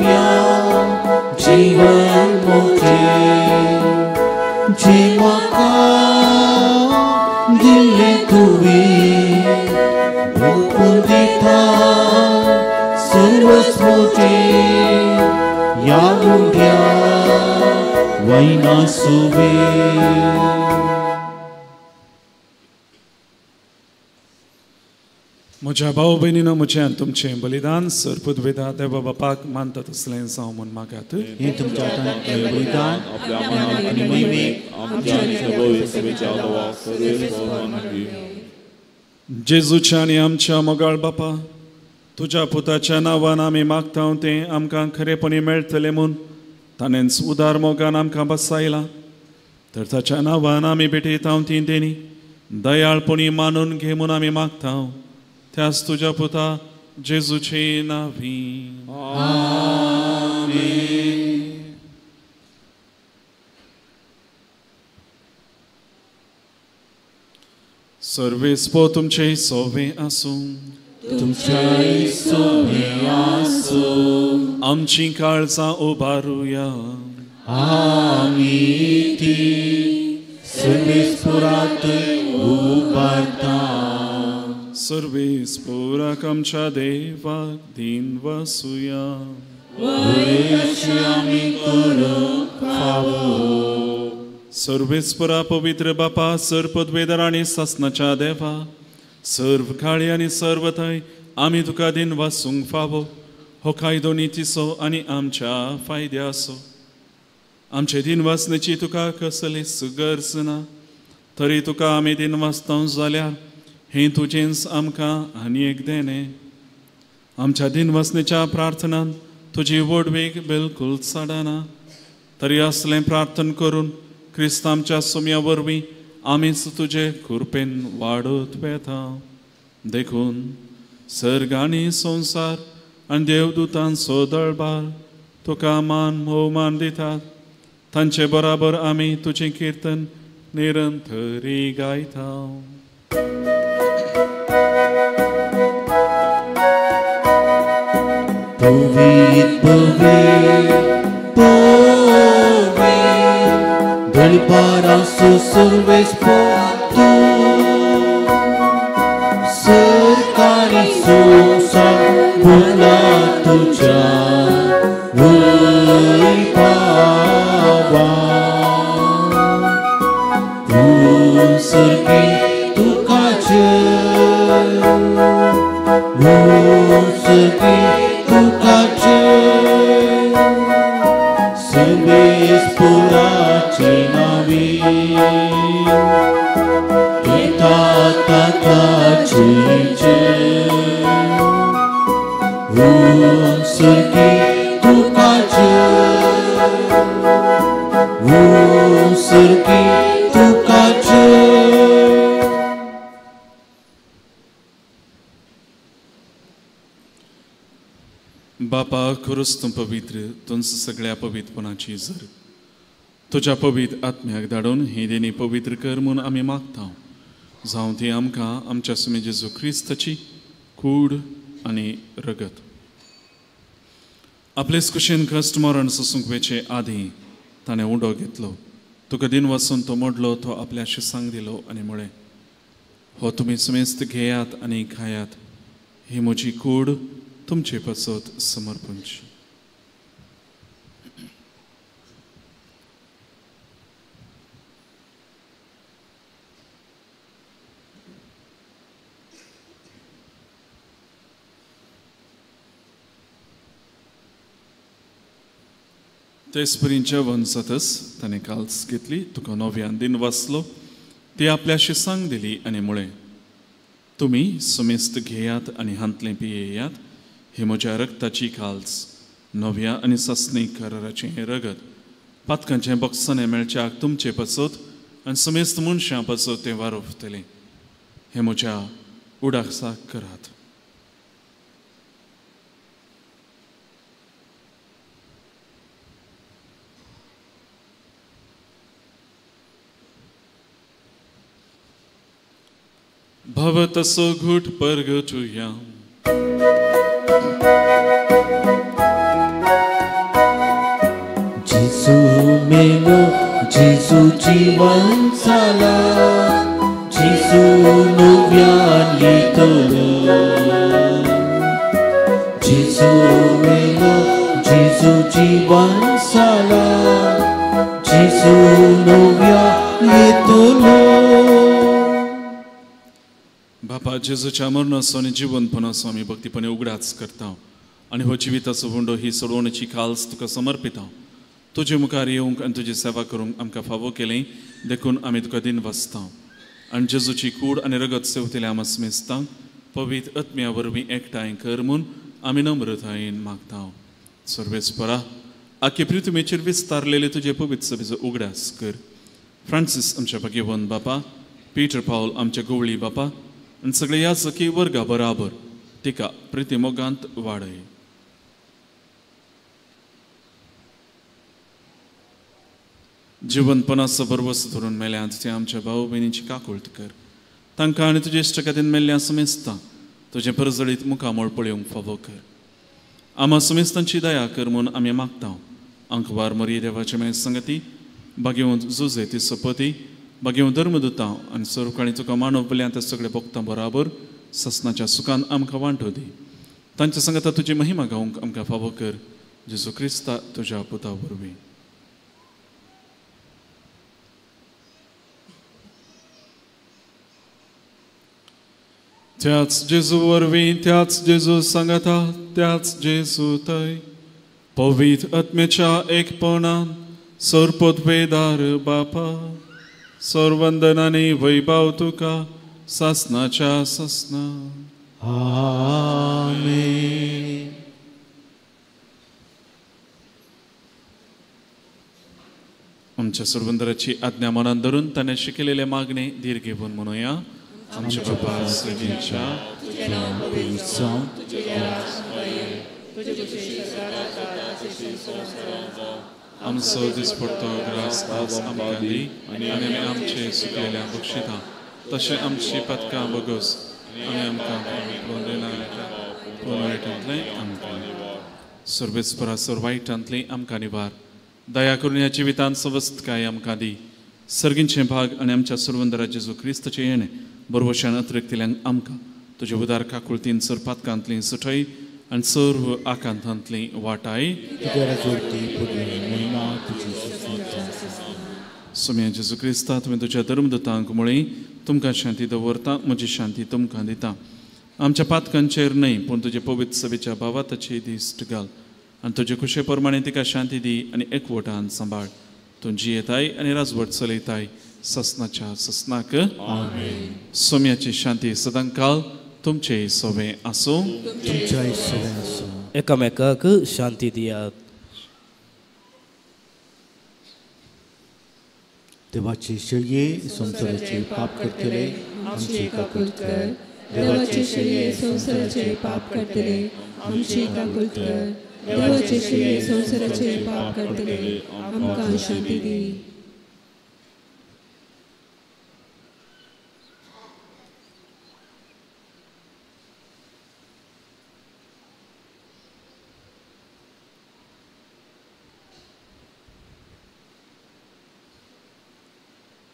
सोम्या जीवन मोजे जे म्हाका दिल्लें तुवें ओंपून दिता सर्वस्व मोजे ह्या उंड्या वयना सुवे. म्हज्या भाव भयणीनो म्हजें आनी तुमचें बलिदान सरपुदवेदा देवा बापाक मानता तसलें जावं म्हूण मागात. हें तुमच्या हातांतलें बलिदान आपल्या मनाक आनी महिमेक आमच्या आनी सभोव सभेच्या देवाक सर्वेस्पर जेजूच्या आनी आमच्या मोगाळ बापा, तुज्या पुताच्या नांवान आमी मागता तें आमकां खरेपणी मेळटलें म्हूण ताणेंच उदार मोगान आमकां बसायलां. तर ताच्या नांवान आमी भेटयता ती देणी दयाळपणी मानून घे म्हूण आमी मागता त्यास तुज्या पुता जेजूचे नांवी. आमेन. सर्वेस्पो तुमचे सोवे आसूं. तुमच्याय सोवे आसूं. आमची काळजां उबारुया. आमी ती सर्वेस्पोरात उबारता. सर्वेस्पोराक आमच्या देवाक दीन वसुया. वयशी आमी करूंक फावो. सर्वेस्परा पवित्र बापा, सर्पद्वेदर आनी सासनाच्या देवा, सर्व काळी आनी सर्व थंय आमी तुका दीन वासूंक फावो. हो कायदो नितीचो आनी आमच्या फायद्याचो. आमचे दीन वासनेची तुका कसलीच गरज ना, तरी तुका आमी दीन वाचता जाल्यार हें तुजेंच आमकां आनी एक देणें. आमच्या दीन वासनेच्या प्रार्थनान तुजी व्हडवीक बिलकूल चडना, तरी असलें प्रार्थन करून क्रिस्त आमच्या सोम्या वरवीं आमीच तुजे कृपेन वाडत वेता. देखून सर्ग आनी संवसार आनी देवदूतांचो दळबार तुका मान भोवमान दितात. तांचे बराबर आमी तुजें किर्तन निरंतरी गायता. पवित्र पवित्र पवित्र दळबाराचो सर्वेस्पर तूं, सरकारी संवसार भरला तुज्या वैभवान. तूं सर्गी तुका जय, सर्गी तुका जय, सर्वेस्पराचे नांवी पिता ताताची जय. सर्गी तुका जय, सर्गी तुका जय. बापा, खरोच तूं पवित्र, तुमचं सगळ्या पवित्रपणाची जर तुज्या पवित्र आत्म्याक धाडून ही देणी पवित्र कर म्हूण आमी मागता. जावं ती आमकां आमच्या सुमे जेजू क्रिस्ताची कूड आनी रगत. आपलेच कुशेन कश्ट मरण सोसूंक वेचे आदीं ताणें उडो घेतलो, तुका दिन वचून तो मोडलो, तो आपल्या शिसांक दिलो आनी म्हळें, हो तुमी सुमेस्त घेयात आनी खायात, ही म्हजी कूड तुमचे पासत समर्पणची. तेच परी जेवण जातच ताणें काल्स घेतली, तुका नव्यान दिन वाचलो, ती आपल्या शिसांक दिली आनी म्हळें, तुमी सुमेस्त घेयात आनी हांतलें पियेयात, ही म्हज्या रक्ताची काल्स, नव्या आनी सासणी कराराचें हें रगत, पातकांचें बक्षाणें मेळच्याक तुमचे पासत आनी समेस्त मनशां पासत तें वारोवतलें. हें म्हज्या उडासाक करात. भवतसो घूट परगटुया. जेजू मेलो जेजू जीवन जाला जेजू नव्यान येतलो जेजू मेलो जेजू जीवन जाला जेजू नव्यान येतलो. बापा जेजूच्या मरणाचो आनी जिवनपणाचो आमी भक्तीपणे उगडास करता आनी हो जिविताचो हुंडो ही सोडवणेची खाल्स तुका समर्पिता. तुजे मुखार येवंक आनी तुजी सेवा करूंक आमकां फावो केली देखून आमी तुका दिन वाचता आनी जेजूची कूड आनी रगत सेवतल्या आमा समेस्तांक पवित्र आत्म्या वरवीं एकठांय कर म्हूण आमी नम्रतायेन मागता. सर्वेस्परा आखे पृथ्वीचेर विस्तारलेले तुजे पवित्र सभेचो उगडास कर. फ्रांसीस आमच्या भाग्यवंत बापा, पीटर पावल आमच्या गोवळी बापा आनी सगळे याजकी वर्गा बराबर तिका प्रितीमोगांत वाडय. जिवनपणाचो भरवस धरून मेल्यांत ते आमच्या भाव भयणीची काकुळट कर. तांकां आनी तुजे इश्टकातीन मेल्ल्या समेस्तां तुजें परजळीत मुखामळ पळोवंक फावो कर. आमा समेस्तांची दया कर म्हूण आमी मागता. आंकवार मरी देवाचे माय संगती भाग्यवंत जुजे ती सपती भाग्यवंत धर्मदुतां आनी सर्वकाळी तुका मानव बल्यां त्या सगळे भक्तां बराबर ससनाच्या सुखान आमकां वांटो दी. तांच्या संगता तुजी महिमा गावंक आमकां फावो कर. जेजू क्रिस्ता तुज्या पुता वरवीं. त्याच जेजू वरवीं, त्याच जेजू सांगता, त्याच जेजू थंय पवित्र आत्म्याच्या एकपणान सरपदवेदार बापा सर्वंदनानी वैभव तुका सासनाच्या सासना. आमेन. आमच्या सरवंदराची आज्ञा मनान धरून ताणें शिकयलेले मागणे धीर घेवन म्हणुया. आमच्या बापा सर्गीच्या आमचो दिसपडतो ग्रास आज आमकां दी आनी आमी आमचे सुकलेल्या बक्षिता तशें आमची पदकां बगोस आनी आमकां वायटांतलें आमकां सर्वेस्परा सर वायटांतलें आमकां निवार. दया करून ह्या जिवितांत सवस्तकाय आमकां दी. सर्गींचे भाग आनी आमच्या सुरवंदरा जेजू क्रिस्ताचें येणें बरवशान अतिरिक्तिल्यांक आमकां तुजे उदार काकुळतीन सर पातकांतलीं सुठय आनी सर्व आकांतांतलीं वाटाय. सोम्या जेजू क्रिस्ता तुवें तुज्या धर्मदुतांक म्हळी तुमकां शांती दवरता, म्हजी शांती तुमकां दिता. आमच्या पातकांचेर न्हय पूण तुजे पवित्र सभेच्या भावाताची दिश्ट घाल आनी तुजे खुशे प्रमाणे तिका शांती दी आनी एकवटान सांबाळ. तूं जियेताय आनी राजवट चलयताय ससनाच्या ससनाक. सोम्याची शांती सदांकाल तुमचे सोवे आसूं. तुमच्याय सोवे आसूं. एकामेकाक शांती दियात. देवाचे शेळये संवसाराचे पाप करतले आमची काकूळ कर. देवाचे शेळये संवसाराचे पाप करतले आमची काकूळ कर. देवाचे शेळये संवसाराचे पाप करतले आमकां शांती दी.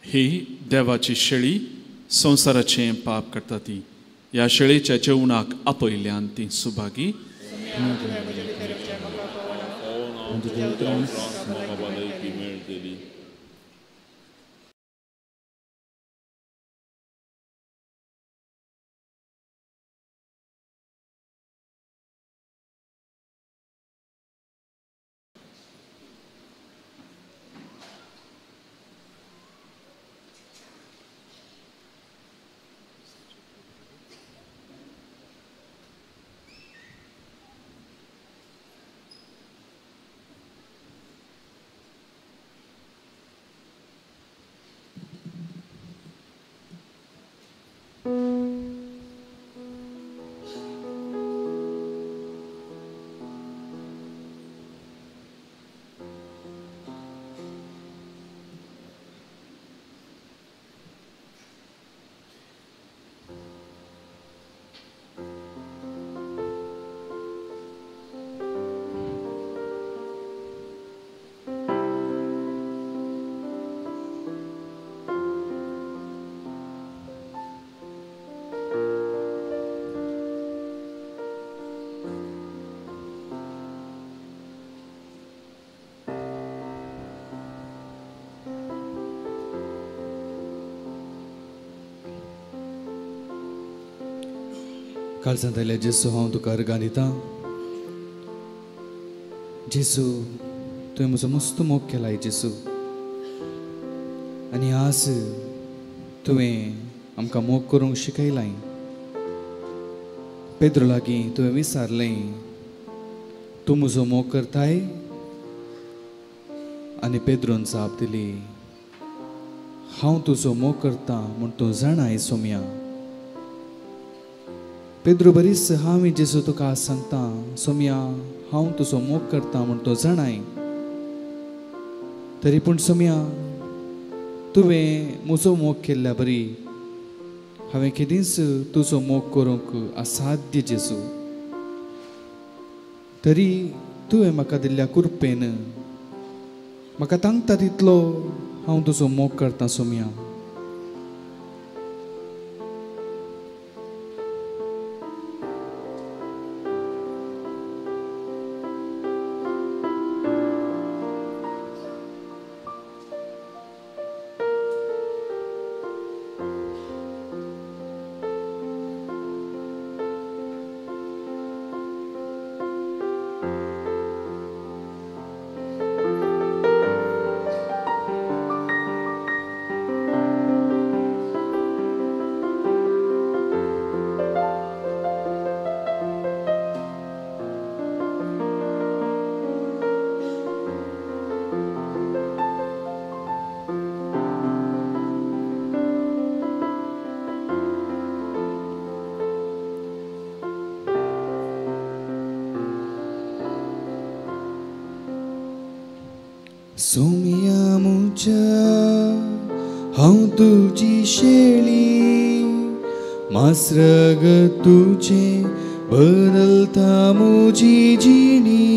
ही देवाची शेळी संवसाराचें पाप करता ती ह्या शेळीच्या जेवणाक आपयल्यान ती सुभागी. काळजांत आयिल्ल्या जेजू, हांव तुका अर्गां दितां. जेजू, तुवें म्हजो मस्त मोग केलाय जेजू, आनी आज तुवें आमकां मोग करूंक शिकयलाय. पेद्रो लागीं तुवें विचारलें, तूं म्हजो मोग करताय? आनी पेद्रोन जाप दिली, हांव तुजो मोग करतां म्हूण तूं जाणाय सोम्या. पेद्रो बरीच, हांव जेजू तुका सांगता सोम्या, हांव तुजो मोग करतां म्हूण तूं जाणाय, तरी पूण सोम्या तुवें म्हजो मोग केल्ल्या बरी हांवें केदींच तुजो मोग करूंक असाध्य जेजू. तरी तुवें म्हाका दिल्ल्या कृपेन म्हाका तांकता तितलो हांव तुजो मोग करतां सोम्या. सोम्या मुझ्या हांव तुजी शेळी, मास्रग तुजें बदलता मुजी जिणी.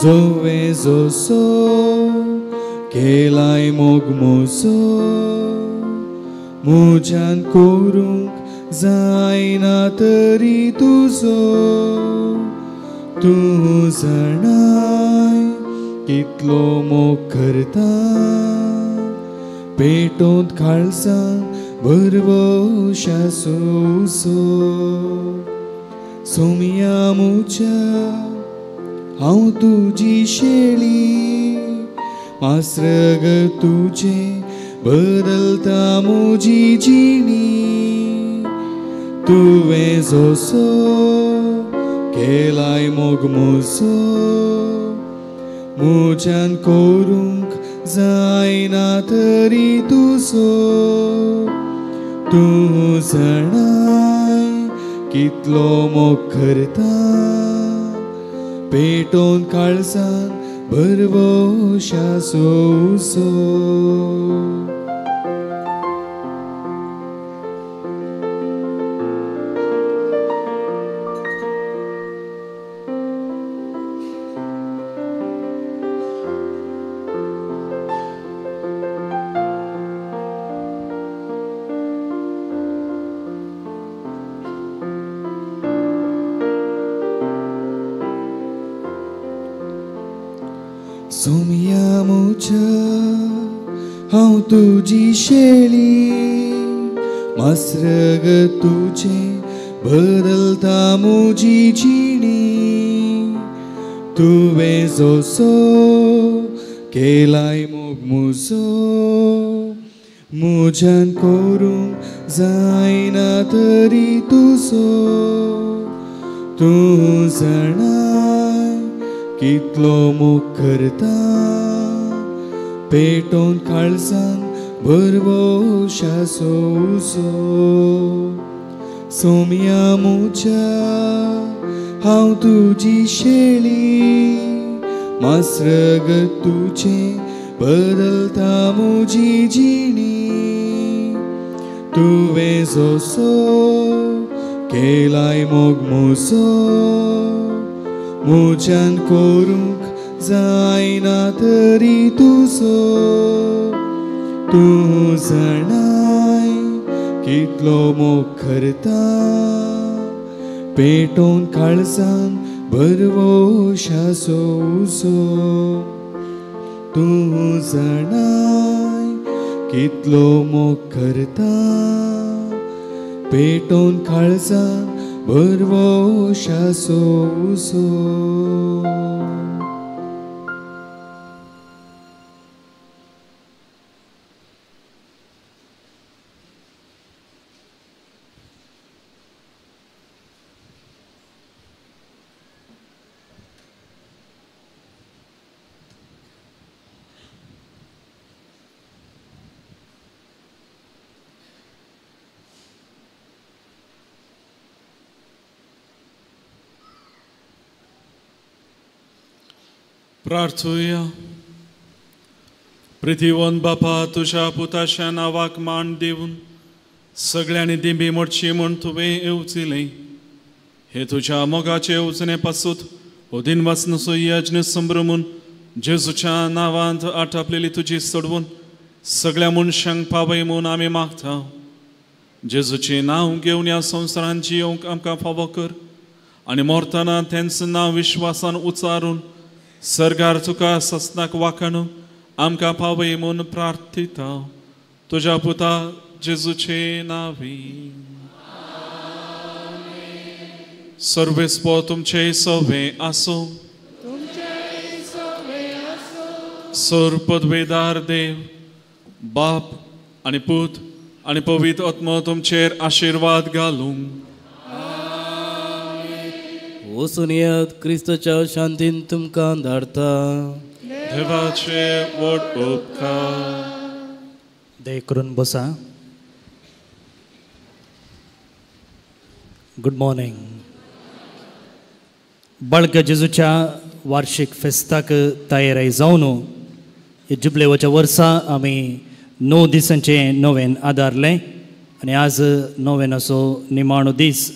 जोवे जोसो केलाय मोग मोजो, मुज्यान करूंक जायना तरी तुजो. तूं जाणाय कितलो मोग करता, पेटोंत काळजान भरवशा सोसो. सोम्या मुझ्या हांव तुजी शेळी, मास्रग तुजें बदलता मुजी जिणी. तुवें जोसो केलाय मोग मोजो, मुज्यान करूंक जायना तरी तुजो. तूं जाणाय कितलो मोग करता, पेटोवन काळजान भरवशा सोसो. सोम्या मुझ्या हांव तुजी शेळी, मास्रग तुजें बदलता मुजी जिणी. तुवें जोसो केलाय मोग मुजो, मुज्यान करूंक जायना तरी तुजो. तूं जाणाय कितलो मोग करता, पेटोवन काळजान भरवशा सोसो. सोम्या मुझ्या हांव तुजी शेळी, मास्रग तुजें बदलता मुजी जिणी. तुवें जोसो केलाय मोग मोजो, मुज्यान करूंक जायना तरी तुजो. तूं जाणाय कितलो मोग करता, पेटोवन काळजान भरवशा सोसो. तूं जाणाय कितलो मोग करता, पेटोवन काळजा भरवशाचो उजो. प्रार्थुया. पृथ्वीवन बापा, तुज्या पुताच्या नांवाक मान दिवन सगळ्यांनी दिंबी मोडची म्हूण तुवें येवजिलें. हे तुज्या मोगाचे येवजणे पासूत हो दिनवासनाचो यज्ञ संभ्रमून जेजूच्या नांवांत आटापलेली तुजी सोडवून सगळ्या मनशांक पावय म्हूण आमी मागता. जेजूचें नांव घेवन ह्या संवसारांत जियोवंक आमकां फावो कर आनी मरतना तेंच नांव विश्वासान उचारून सरकार तुका ससनाक वाखाणू आमकां पावय म्हूण प्रार्थिता. तुज्या पुता जेजूचे नांवी. सर्वेस्पो तुमचे सवे आसूं. सर पदवेदार देव बाप आनी पूत आनी पवित्र आत्मो तुमचेर आशिर्वाद घालूं. वचून येयात, क्रिस्ताच्या शांतीन तुमकां धाडता. देवाचे व्हड उपकार. दया करून बसा. Good morning. बाळका जेजूच्या वार्षिक फेस्ताक तयारी जावन जुबलेवाच्या वर्सा आमी 9 दिसांचें नोवेन आदारलें आनी आज नोवेनाचो निमाणो दीस.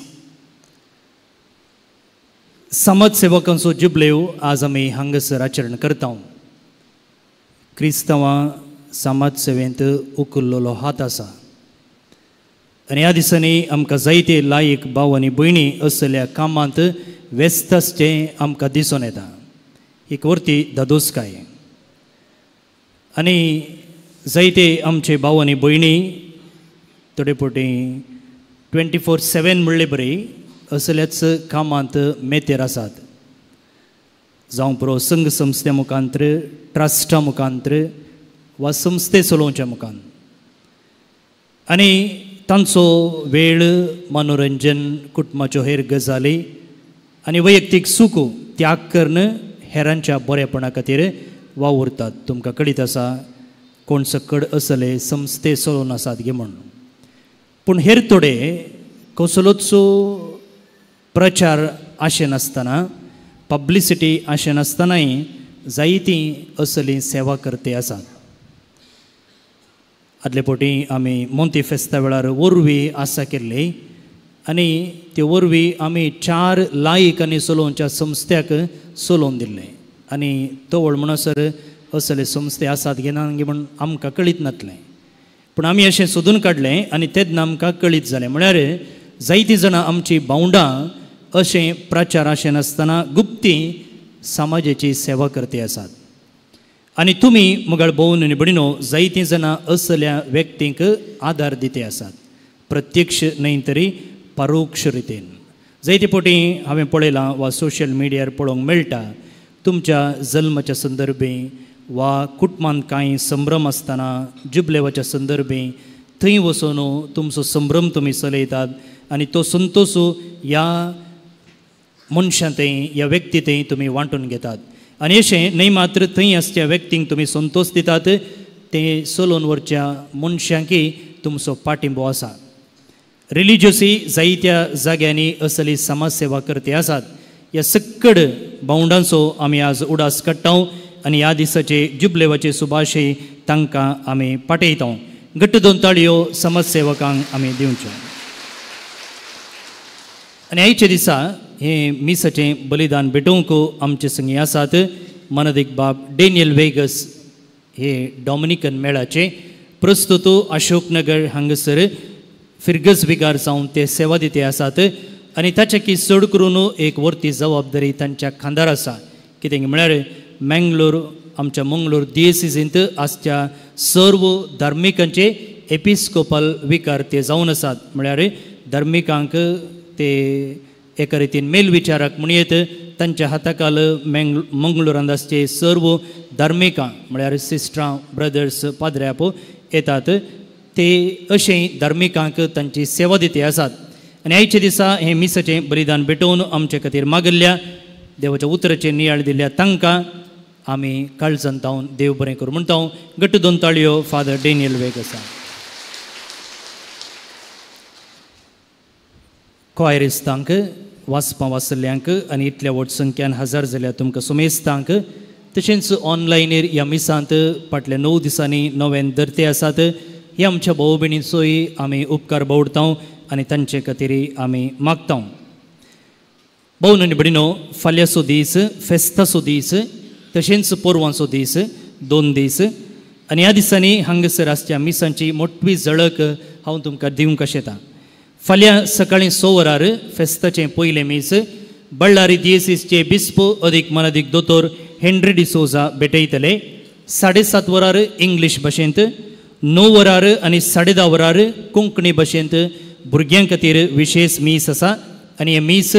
समाज सेवकांचो जुबलेव आज आमी हांगासर आचरण करता. क्रिस्तांवां समाज सेवेंत उखल्लेलो हात आसा आनी ह्या दिसांनी आमकां जायते लायक भाव आनी भयणी असल्या कामांत व्यस्त आसचें आमकां दिसून येता. एक वरती दादोसकाय आनी जायते आमचे भाव आनी भयणी थोडे फावटी 24/7 म्हणले बरी असल्याच कामांत मेतेर आसात. जावं पुरो संघ संस्थे मुखांत्र, ट्रस्टा मुखांत्र वा संस्थे चलोवच्या मुखान आनी तांचो वेळ, मनोरंजन, कुटुंबाच्यो हेर गजाली आनी वैयक्तीक सूख त्याग करून हेरांच्या बरेपणा खातीर वावुरतात. तुमकां कळीत आसा कोण सकड असले संस्थे चलोवन आसात गे म्हूण. पूण हेर थोडे कसलोच प्रचार आशेनासतना, पब्लिसिटी आशेनासतनाय जायतीं असली सेवा करते आसात. आदले फावटी आमी मोंती फेस्ता वेळार वरवीं आसा केल्ली आनी ते वरवीं आमी 4 लायक आनी चलोवच्या संस्थ्याक चलोवन दिल्लें आनी तवळ म्हणसर असले संस्थे आसात गे ना गे म्हूण आमकां कळीत नासलें. पूण आमी अशें सोदून काडलें आनी तेन्ना आमकां कळीत जालें. म्हळ्यार जायतीं जाणां आमची भावंडां अशें प्रचार अशें नासतना गुप्ती समाजाची सेवा करते आसात. आनी तुमी मुगाळ भोवन आनी भयणीनो जायतीं जाणां असल्या व्यक्तींक आदार दिते आसात, प्रत्यक्ष न्हय तरी परोक्ष रितीन. जायते फावटी हांवें पळयलां वा सोशल मिडियार पळोवंक मेळटा, तुमच्या जल्माच्या संदर्भे वा कुटुंबांत कांय संभ्रम आसतना जुबलेवाच्या संदर्भे थंय वचून तुमचो संभ्रम तुमी चलयतात आनी तो संतोश ह्या मनशां थंय, ह्या व्यक्ती थंय तुमी वांटून घेतात. आनी अशें न्हय मात्र थंय आसच्या व्यक्तींक तुमी संतोश दितात, ते चलोवन व्हरच्या मनशांकय तुमचो पाठिंबो आसा. रिलिजियसय जायत्या जाग्यांनी असली समाज सेवा करते आसात. ह्या सक्कड भावंडांचो आमी आज उडास काडटा आनी ह्या दिसाचे जुबलेवाचे सुभाशे तांकां आमी पाठयता. घट्ट 2 ताळयो समाज सेवकांक आमी दिवच्यो. आनी आयच्या दिसा हें मिसाचें बलिदान भेटोवंक आमचे संगी आसात मनदीक बाब डेनियल वेगस हे डॉमिनिकन मेळाचे प्रस्तुत अशोकनगर हांगासर फिरगज विगार जावन ते सेवा दिते आसात आनी ताच्या की चड करून एक वर्ती जबाबदारी तांच्या खांदार आसा. कितें म्हळ्यार मँगलोर आमच्या मंगलोर दियेसिजींत आसच्या सर्व धार्मिकांचे एपिस्कोपल विकार ते जावन आसात. म्हळ्यार धार्मिकांक ते एका रितीन मेलविचारक म्हणयेत तांच्या हाताखाल मंगळुरांत आसचे सर्व धार्मिकां म्हळ्यार सिस्टरां ब्रदर्स पाद्र्याप येतात ते अशें धार्मिकांक तांची सेवा दिती आसात. आनी आयच्या दिसा हें मिसाचें बलिदान भेटोवन आमचे खातीर मागिल्ल्या देवाच्या उतराचें नियाळ दिल्ल्या तांकां आमी काळजान तावन देव बरें करूं म्हणटा. गट्ट दोन ताळयो फादर डॅनियल वेग आसा. क्वायरिस्तांक वाचपां वाचल्ल्यांक आनी इतल्या व्हड संख्यान हजार जाल्यार तुमकां सुमेस्तांक तशेंच ऑनलायनीर ह्या मिसांत फाटल्या 9 दिसांनी नव्यान धरते आसात ह्या आमच्या भाव भयणीचोय आमी उपकार बावडता आनी तांचे खातीर आमी मागता. भाव आनी भयणीनो, फाल्यांचो दीस फेस्ताचो दीस तशेंच पोरवांचो दीस 2 दीस आनी ह्या दिसांनी हांगासर आसच्या मिसांची मोटवी झळक हांव तुमकां दिवंक शकता. फाल्यां सकाळीं 6 वरार फेस्ताचें पयलें मीस बळ्ळारी दियेसीसचे बिस्प अदीक मनादीक दोतोर हेनरी डिसोजा भेटयतले. 7:30 वरार इंग्लीश भाशेंत, 9 वरार आनी 10:30 वरार कोंकणी भाशेंत भुरग्यां खातीर विशेश मीस आसा आनी हें मीस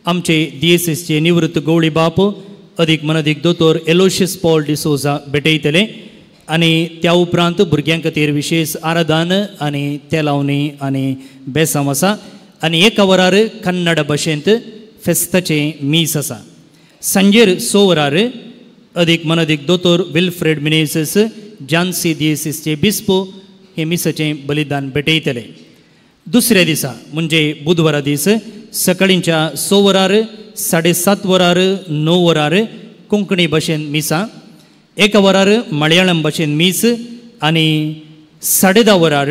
आमचे दियेसीसचे निवृत्त गवळी बाप अदीक मनादीक दोतोर एलोशियस पॉल डिसोजा भेटयतले आनी त्या उपरांत भुरग्यां खातीर विशेश आराधन आनी तेलावणी आनी बेसांव आसा आनी 1 वरार कन्नड भाशेंत फेस्ताचें मीस आसा. सांजेर 6 वरार अदीक मनादीक दोतोर विल्फ्रेड मिनेझस जानसी दियेसीसचे बिस्पो हे मिसाचें बलिदान भेटयतले. दुसऱ्या दिसा म्हणजे बुधवारा दीस सकाळींच्या 6 वरार 7:30 वरार 9 वरार कोंकणी भाशेन मिसां, 1 वरार मलयाळम भाशेन मीस आनी 10:30 वरार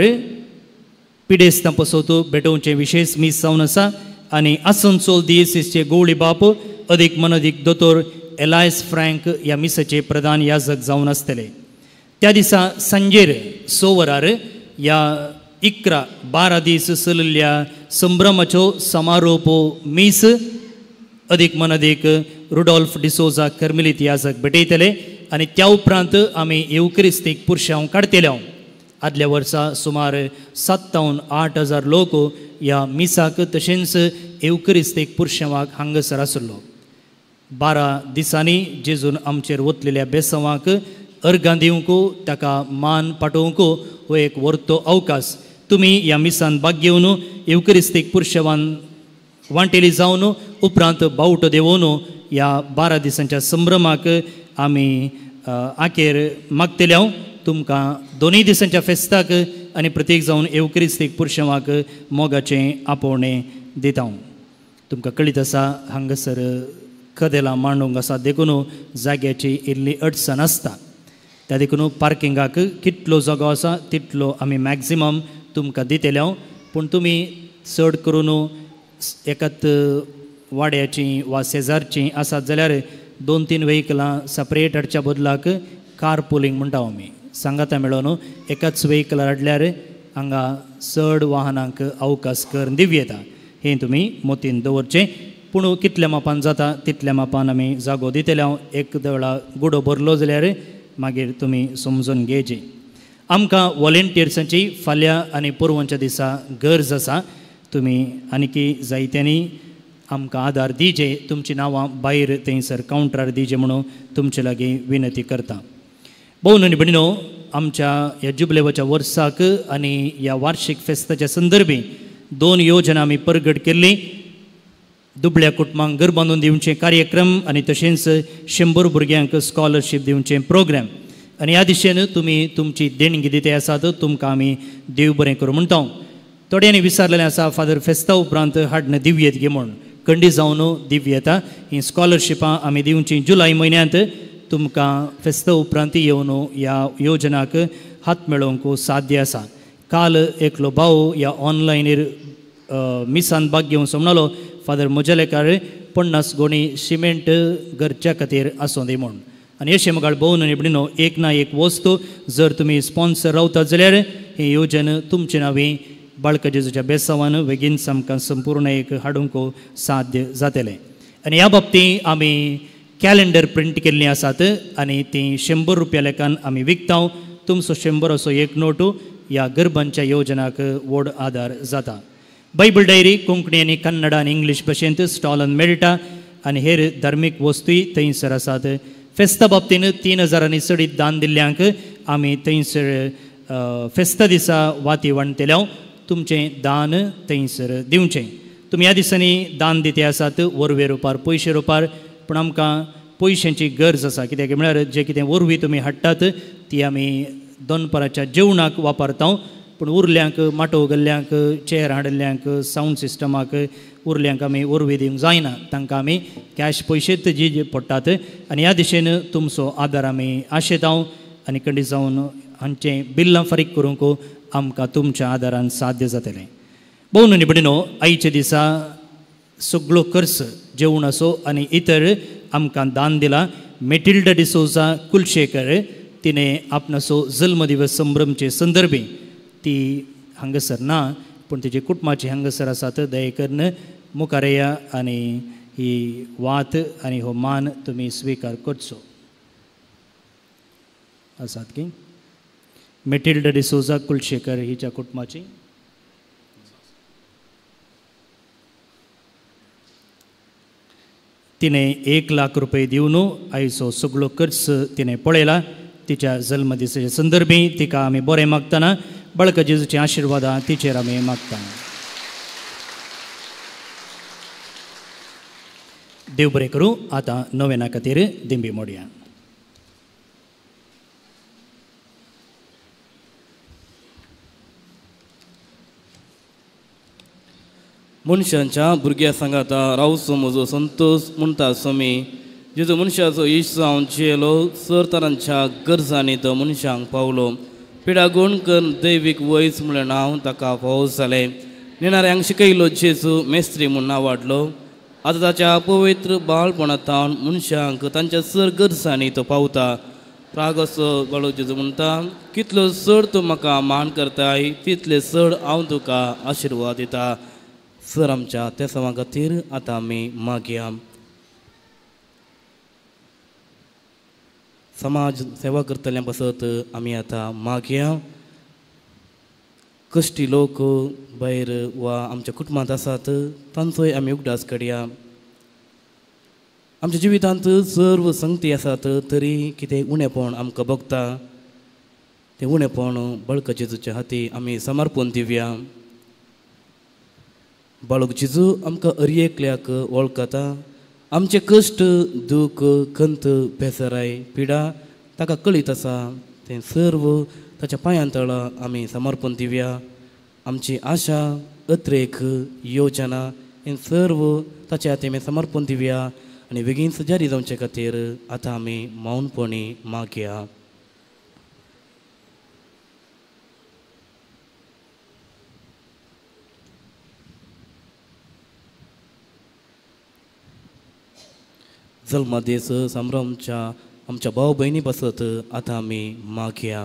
पिडेस्तां पसोत भेटोवचें विशेश मीस जावन आसा आनी आसनसोल दियेसीसचे गवळी बाप अदीक मनदीक दोतोर एलायस फ्रँक ह्या मिसाचे प्रधान याजक जावन आसतले. त्या दिसा सांजेर 6 वरार ह्या 11-12 दीस चलिल्ल्या संभ्रमाचो समारोप मीस अदीक मनदीक रुडॉल्फ डिसोजा कर्मेलीत याजक भेटयतले आनी त्या उपरांत आमी येवक्रिस्तीक पुरशांव काडटले. आदल्या वर्सा सुमार 7-8 हजार लोक ह्या मिसाक तशेंच येवक्रिस्तीक पुरशांवाक हांगासर आसलो. 12 दिसांनी जेजून आमचेर वतलेल्या बेसांवाक अर्गां दिवंक ताका मान पाठोवंक हो एक व्हरतो अवकाश. तुमी ह्या मिसान भाग घेवन येवक्रिस्तीक पुरशांवान वांटेली जावन उपरांत बावटो देवोवन ह्या 12 दिसांच्या संभ्रमाक आमी आखेर मागतले. हांव तुमकां 2 दिसांच्या फेस्ताक आनी प्रत्येक जावन येवक्रिस्तीक पुरशांवाक मोगाचें आपोवणें दिता. तुमकां कळीत आसा हांगासर कदेलां मांडूंक आसा देखून जाग्याची इल्ली अडचण आसता त्या देखून पार्किंगाक कितलो जागो आसा तितलो आमी मॅक्झिमम तुमकां दितले. हांव पूण तुमी चड करून एकाच वाड्याची वा शेजारची आसात जाल्यार 2-3 व्हेकलां सेपरेट हाडच्या बदलाक कार पुलींग म्हणटा आमी सांगाता मेळोन एकाच व्हेकलार हाडल्यार हांगा चड वाहनांक अवकाश करून दिवं येता. हें तुमी मोतीन दवरचें. पूण कितल्या मापान जाता तितल्या मापान आमी जागो दितले. हांव एक वेळा गुडो भरलो जाल्यार मागीर तुमी समजून घेवचें. आमकां वॉलेंटियर्सांची फाल्यां आनी पोरवांच्या दिसा गरज आसा. तुमी आनीकी जायत्यांनी आमकां आदार दिजे, तुमचीं नांवां भायर थंयसर कावंटरार दिजे म्हणून तुमचे लागीं विनंती करता. भोव आनी भयणीनो, आमच्या ह्या जुबलेवाच्या वर्साक आनी ह्या वार्षिक फेस्ताच्या संदर्भी 2 योजना आमी परगट केल्ली. दुबळ्या कुटुंबांक घर बांदून दिवचे कार्यक्रम आनी तशेंच 100 भुरग्यांक स्कॉलरशीप दिवचे प्रोग्राम आनी ह्या दिशेन तुमी तुमची देणगी दिते आसात. तुमकां आमी देव बरें करूं म्हणटा. थोड्यांनी विचारलेलें आसा फादर फेस्ता उपरांत हाडणं दिवयेत गे म्हूण कंडी जावन दिवयेता. ही स्कॉलरशिपां आमी दिवची जुलय म्हयन्यांत. तुमकां फेस्ता उपरांत येवन ह्या योजनाक हात मेळोवंक साध्य आसा. काल एकलो भाव ह्या ऑनलायनीर मिसान भाग घेवन म्हणलो फादर म्हज्या लेखार 50 गोणी सिमेंट घरच्या खातीर आसूं दी म्हूण. आनी अशें मुखार भोवन आनी भयणीनो, एक ना एक वस्तू जर तुमी स्पॉन्सर रावतात जाल्यार ही योजना तुमचे नांवी बाळका जेजूच्या बेसावान बेगीन आमकां संपूर्ण एक हाडूंक साध्य जातलें. आनी ह्या बाबतींत आमी कॅलेंडर प्रिंट केल्लीं आसात आनी तीं 100 रुपया लेखान आमी विकता. तुमचो 100 असो एक नोटू ह्या गरबांच्या योजनाक व्हड आदार जाता. बायबल डायरी कोंकणी आनी कन्नड आनी इंग्लीश भाशेंत स्टॉलान मेळटा आनी हेर धार्मीक वस्तूय थंयसर आसात. फेस्ता बाबतीन 3000 चडीत दान दिल्ल्यांक आमी थंयसर फेस्ता दिसा वाती वांटतले. तुमचें दान थंयसर दिवचें. तुमी ह्या दिसांनी दान दिते आसात वरवे रुपार पयशे रुपार, पूण आमकां पयशांची गरज आसा. कित्याक म्हळ्यार जें कितें वरवीं तुमी हाडटात ती आमी दनपाराच्या जेवणाक वापरता, पूण उरल्यांक माटोव गेल्ल्यांक चेर हाडिल्ल्यांक सावंड सिस्टमाक उरल्यांक आमी वरवीं दिवंक जायना, तांकां आमी कॅश पयशेच जी पडटात. आनी ह्या दिशेन तुमचो आदार आमी आशेता आनी कंडी जावन हांचें बिल्लां फारीक करूंक आमकां तुमच्या आदारान साध्य जातलें. भोव निबडिनो आयच्या दिसा सगळो खर्च जेवणाचो आनी इतर आमकां दान दिला मेटिल्डा डिसोजा कुलशेकर. तिणें आपणाचो जल्मदिवस संभ्रमचे संदर्भी ती हांगासर ना, पूण तिचे कुटुंबाचे हांगासर आसात. दया करून मुखार येया आनी ही वात आनी हो मान तुमी स्विकार करचो. आसात की मेटिल्डा डिसोजा कुलशेकर हिच्या कुटुंबाची. तिणें 1 लाख रुपये दिवन आयचो सगळो खर्च तिणें पळयला. तिच्या जल्मदिसाच्या संदर्भी तिका आमी बरें मागतना बाळका जेजूची आशिर्वादां तिचेर आमी मागता. देव बरें करूं. आतां नोवेना खातीर दिंबी मोडया. मनशांच्या भुरग्या सांगाता रावचो म्हजो संतोश म्हणटा स्वामी. जेजू मनशाचो इश्ट जावन जियेलो, सर तरांच्या गरजांनी तो मनशांक पावलो. पिडा गुण करून दैवीक वयस म्हणलें नांव ताका फावो जालें. नेणाऱ्यांक शिकयलो जेजू मेस्त्री म्हूण नांव वाडलो. आतां ताच्या पवित्र बाळपणांत मनशांक तांच्या सर गरजांनी तो पावता. राग असो बाळू जेजू म्हणटा, कितलो चड तूं म्हाका मान करताय तितले चड हांव तुका आशिर्वाद दिता. सर आमच्या तेसांवा खातीर आतां आमी मागया. समाज सेवा करतल्या पासत आमी आतां मागया. कश्टी लोक भायर वा आमच्या कुटुंबांत आसात तांचोय आमी उगडास काडया. आमच्या जिवितांत सर्व संगती आसात तरी कितें उणेपण आमकां भोगता, तें उणेपण बळका जेजूच्या हाती आमी समर्पण दिवया. बाळक जेजू आमकां हर एकल्याक वळखता. आमचे कश्ट दूख खंत बेजाराय पिडा ताका कळीत आसा. तें सर्व ताच्या पांयां तळा आमी समर्पण दिवया. आमची आशा अत्रेक योजना हें सर्व ताच्या हाती आमी समर्पण दिवया आनी बेगीन जारी जावचे खातीर आतां आमी मौनपणी मागया. जल्मदीस संभ्रमच्या आमच्या भाव भयणी पासत आतां आमी मागया.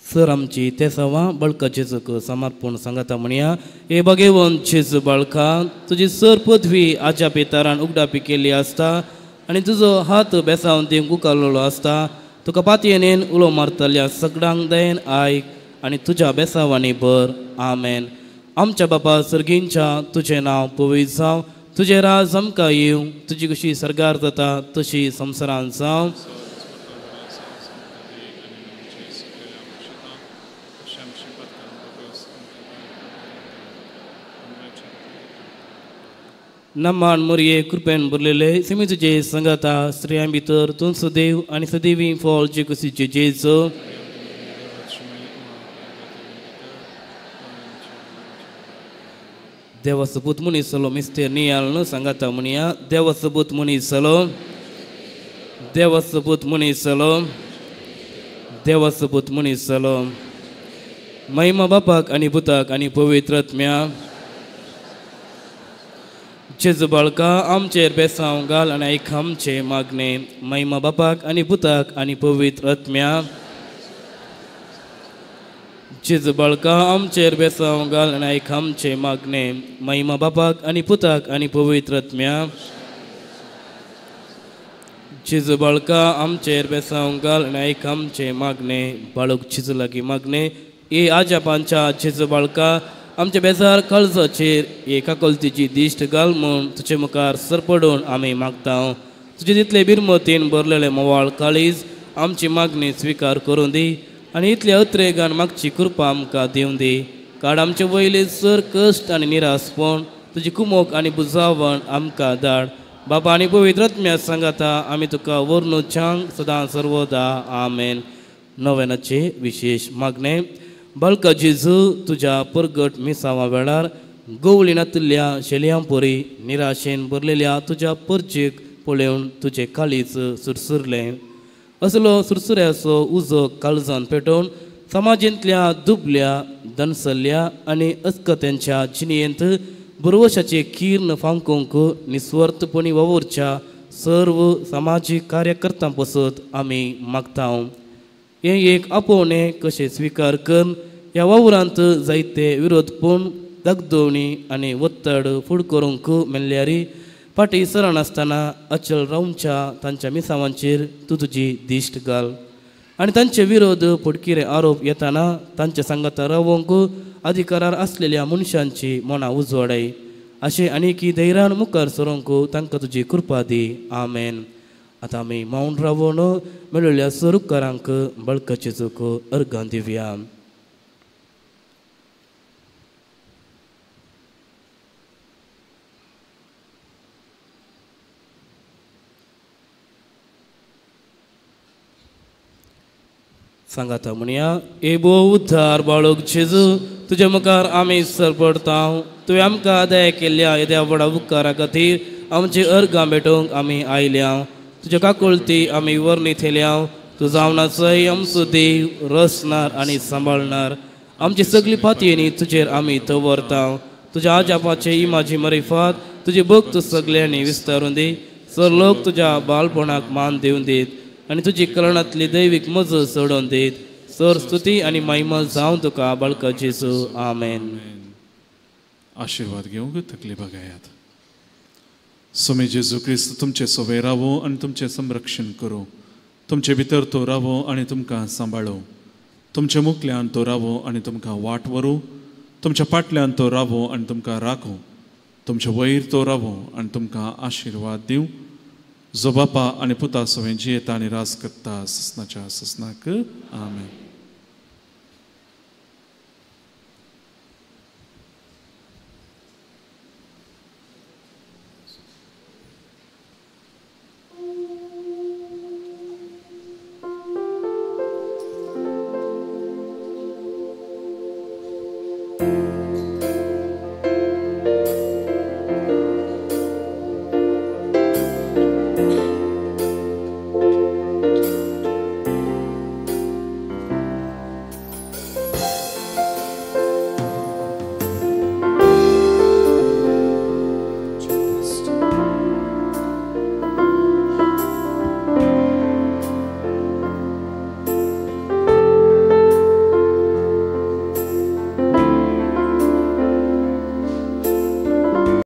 सर आमची तेसांवां बळका जेजूक समर्पण सांगाता म्हणया. हे भगेवन जेजू बाळका, तुजी सर पदवी आज्या पितारान उगडापी केल्ली आसता आनी तुजो हात बेसावन दिवंक उखल्लो आसता. तुका पातयेन उलो मारतल्या सगळ्यांक दयेन आयक आनी तुज्या बेसावांनी भर. आमेन. आमच्या बापा सर्गींच्या तुजें नांव पवित्र जावं, तुजें राज आमकां येवं, तुजी कशी सर्गार जाता तशी संवसारांत जावं. नमान मोरये कृपेन भरलेले सिमी तुजे संगाता, स्त्रियां भितर तूं सदैव आनी सदैवी फळ जे कुशीचे जेजू. देवा सबूत मनीस जालो मिस्तेर नियाळ सांगाता म्हणया. देवा सबूत मनीस जालो, देवा सबूत मनीस जालो, देवा सबूत मनीस जालो. महिमा बापाक आनी पुताक आनी पवित्र आत्म्या. जेजू बाळका आमचेर बेसांव घाल आनी आयक आमचें मागणें. महिमा बापाक आनी पुताक आनी पवित्र आत्म्या. जेजू बाळका आमचेर बेसांव घाल आनी आयक आमचें मागणें. महिमा बापाक आनी पुताक आनी पवित्र आत्म्या. चिजू बाळका आमचेर बेसांव घाल आनी आयक आमचे मागणे. बाळक चिजू लागीं मागणे. ए आजापांच्या जेजू बाळका आमच्या बेजार काळजाचेर हे काकलतीची दिश्ट घाल म्हूण तुजे मुखार सरपडून आमी मागता. तुजे तितले बिरमतीन भरलेले मोवाळ काळीज आमची मागणी स्विकार करूं दी आनी इतले अत्रेगान मागची कृपा आमकां दिवं दी. काड आमचे वयले सर कश्ट आनी निरासपण तुजी कुमोक आनी बुजावण आमकां धाड. बाबा आनी पवित्र आत्म्या सांगाता आमी तुका वर्णू चांग सदां सर्वदा. आमेन. नव्यानाचे विशेश मागणे. बाळका जेजू तुज्या परगट मिसावा वेळार गोवळी नातिल्ल्या शेलयां परी निराशेन भरलेल्या तुज्या परचेक पळोवन तुजें काळीज सुरसुरलें. असलो सुरसुऱ्याचो उजो काळजान पेटोवन समाजांतल्या दुबल्या दनसल्ल्या आनी अस्कत्यांच्या जिणेंत बरवशाचे किर्ण फांकूंक निस्वार्थपणी वावुरच्या सर्व समाजीक कार्यकर्त्यां पसत आमी मागता. हें एक आपोवणें कशें स्विकार करून ह्या वावरांत जायते विरोध पूण दागदोवणी आनी ಒತ್ತड फुड करूंक मेळ्ळ्यारी फाटीं सरनासतना अचल रावच्या तांच्या मिसावांचेर तूं तुजी दिश्ट घाल आनी तांचे विरोध फटकिरे आरोप येताना तांच्या सांगाता रावंक अधिकारार आसलेल्या मनशांची मनां उजवाडाय. अशें आनीकी धैर्यान मुखार सरूंक तांकां तुजी कृपा दी. आमेन. आतां आमी मौन रावून मेळिल्ल्या सरुकारांक बळकाचे चूक अर्गां दिवया. सांगाता म्हणया. ए भो उद्धार बाळक जेजू तुज्या मुखार आमी सरपडता. तुवें आमकां दया केल्ल्या येद्या व्हडा उपकारा खातीर आमची अर्गां भेटोवंक आमी आयल्या. तुज्या काकुळती आमी वर्णी थेल्या. तूं जावन आसय आमचो देव रसणार आनी सांबाळणार. आमची सगळी फातयेनी तुजेर आमी दवरता. तुज्या आजापाचे इमाजी मरिफात तुजी भक्त सगल्यांनी विस्तारून दी. सर लोक तुज्या बालपणाक मान दिवन दीत आनी तुजी करणांतली दैवीक मजत सोडून दीत. सर स्तुती आनी महिमा जावं तुका बाळका जेजू. आमेन. आशिर्वाद घेवंक तकली बगायात. स्वामी जेजू क्रिस्त तुमचे सोवे रावो आनी तुमचें संरक्षण करूं. तुमचे भितर तो रावो आनी तुमकां सांबाळो. तुमच्या मुखल्यान तो रावो आनी तुमकां वाट व्हरूं. तुमच्या फाटल्यान तो रावो आनी तुमकां राखूं. तुमच्या वयर तो रावो आनी तुमकां आशिर्वाद दिवं. जो बापा आनी पुता सवें जियेता आनी राज करता ससनाच्या ससनाक. आमेन.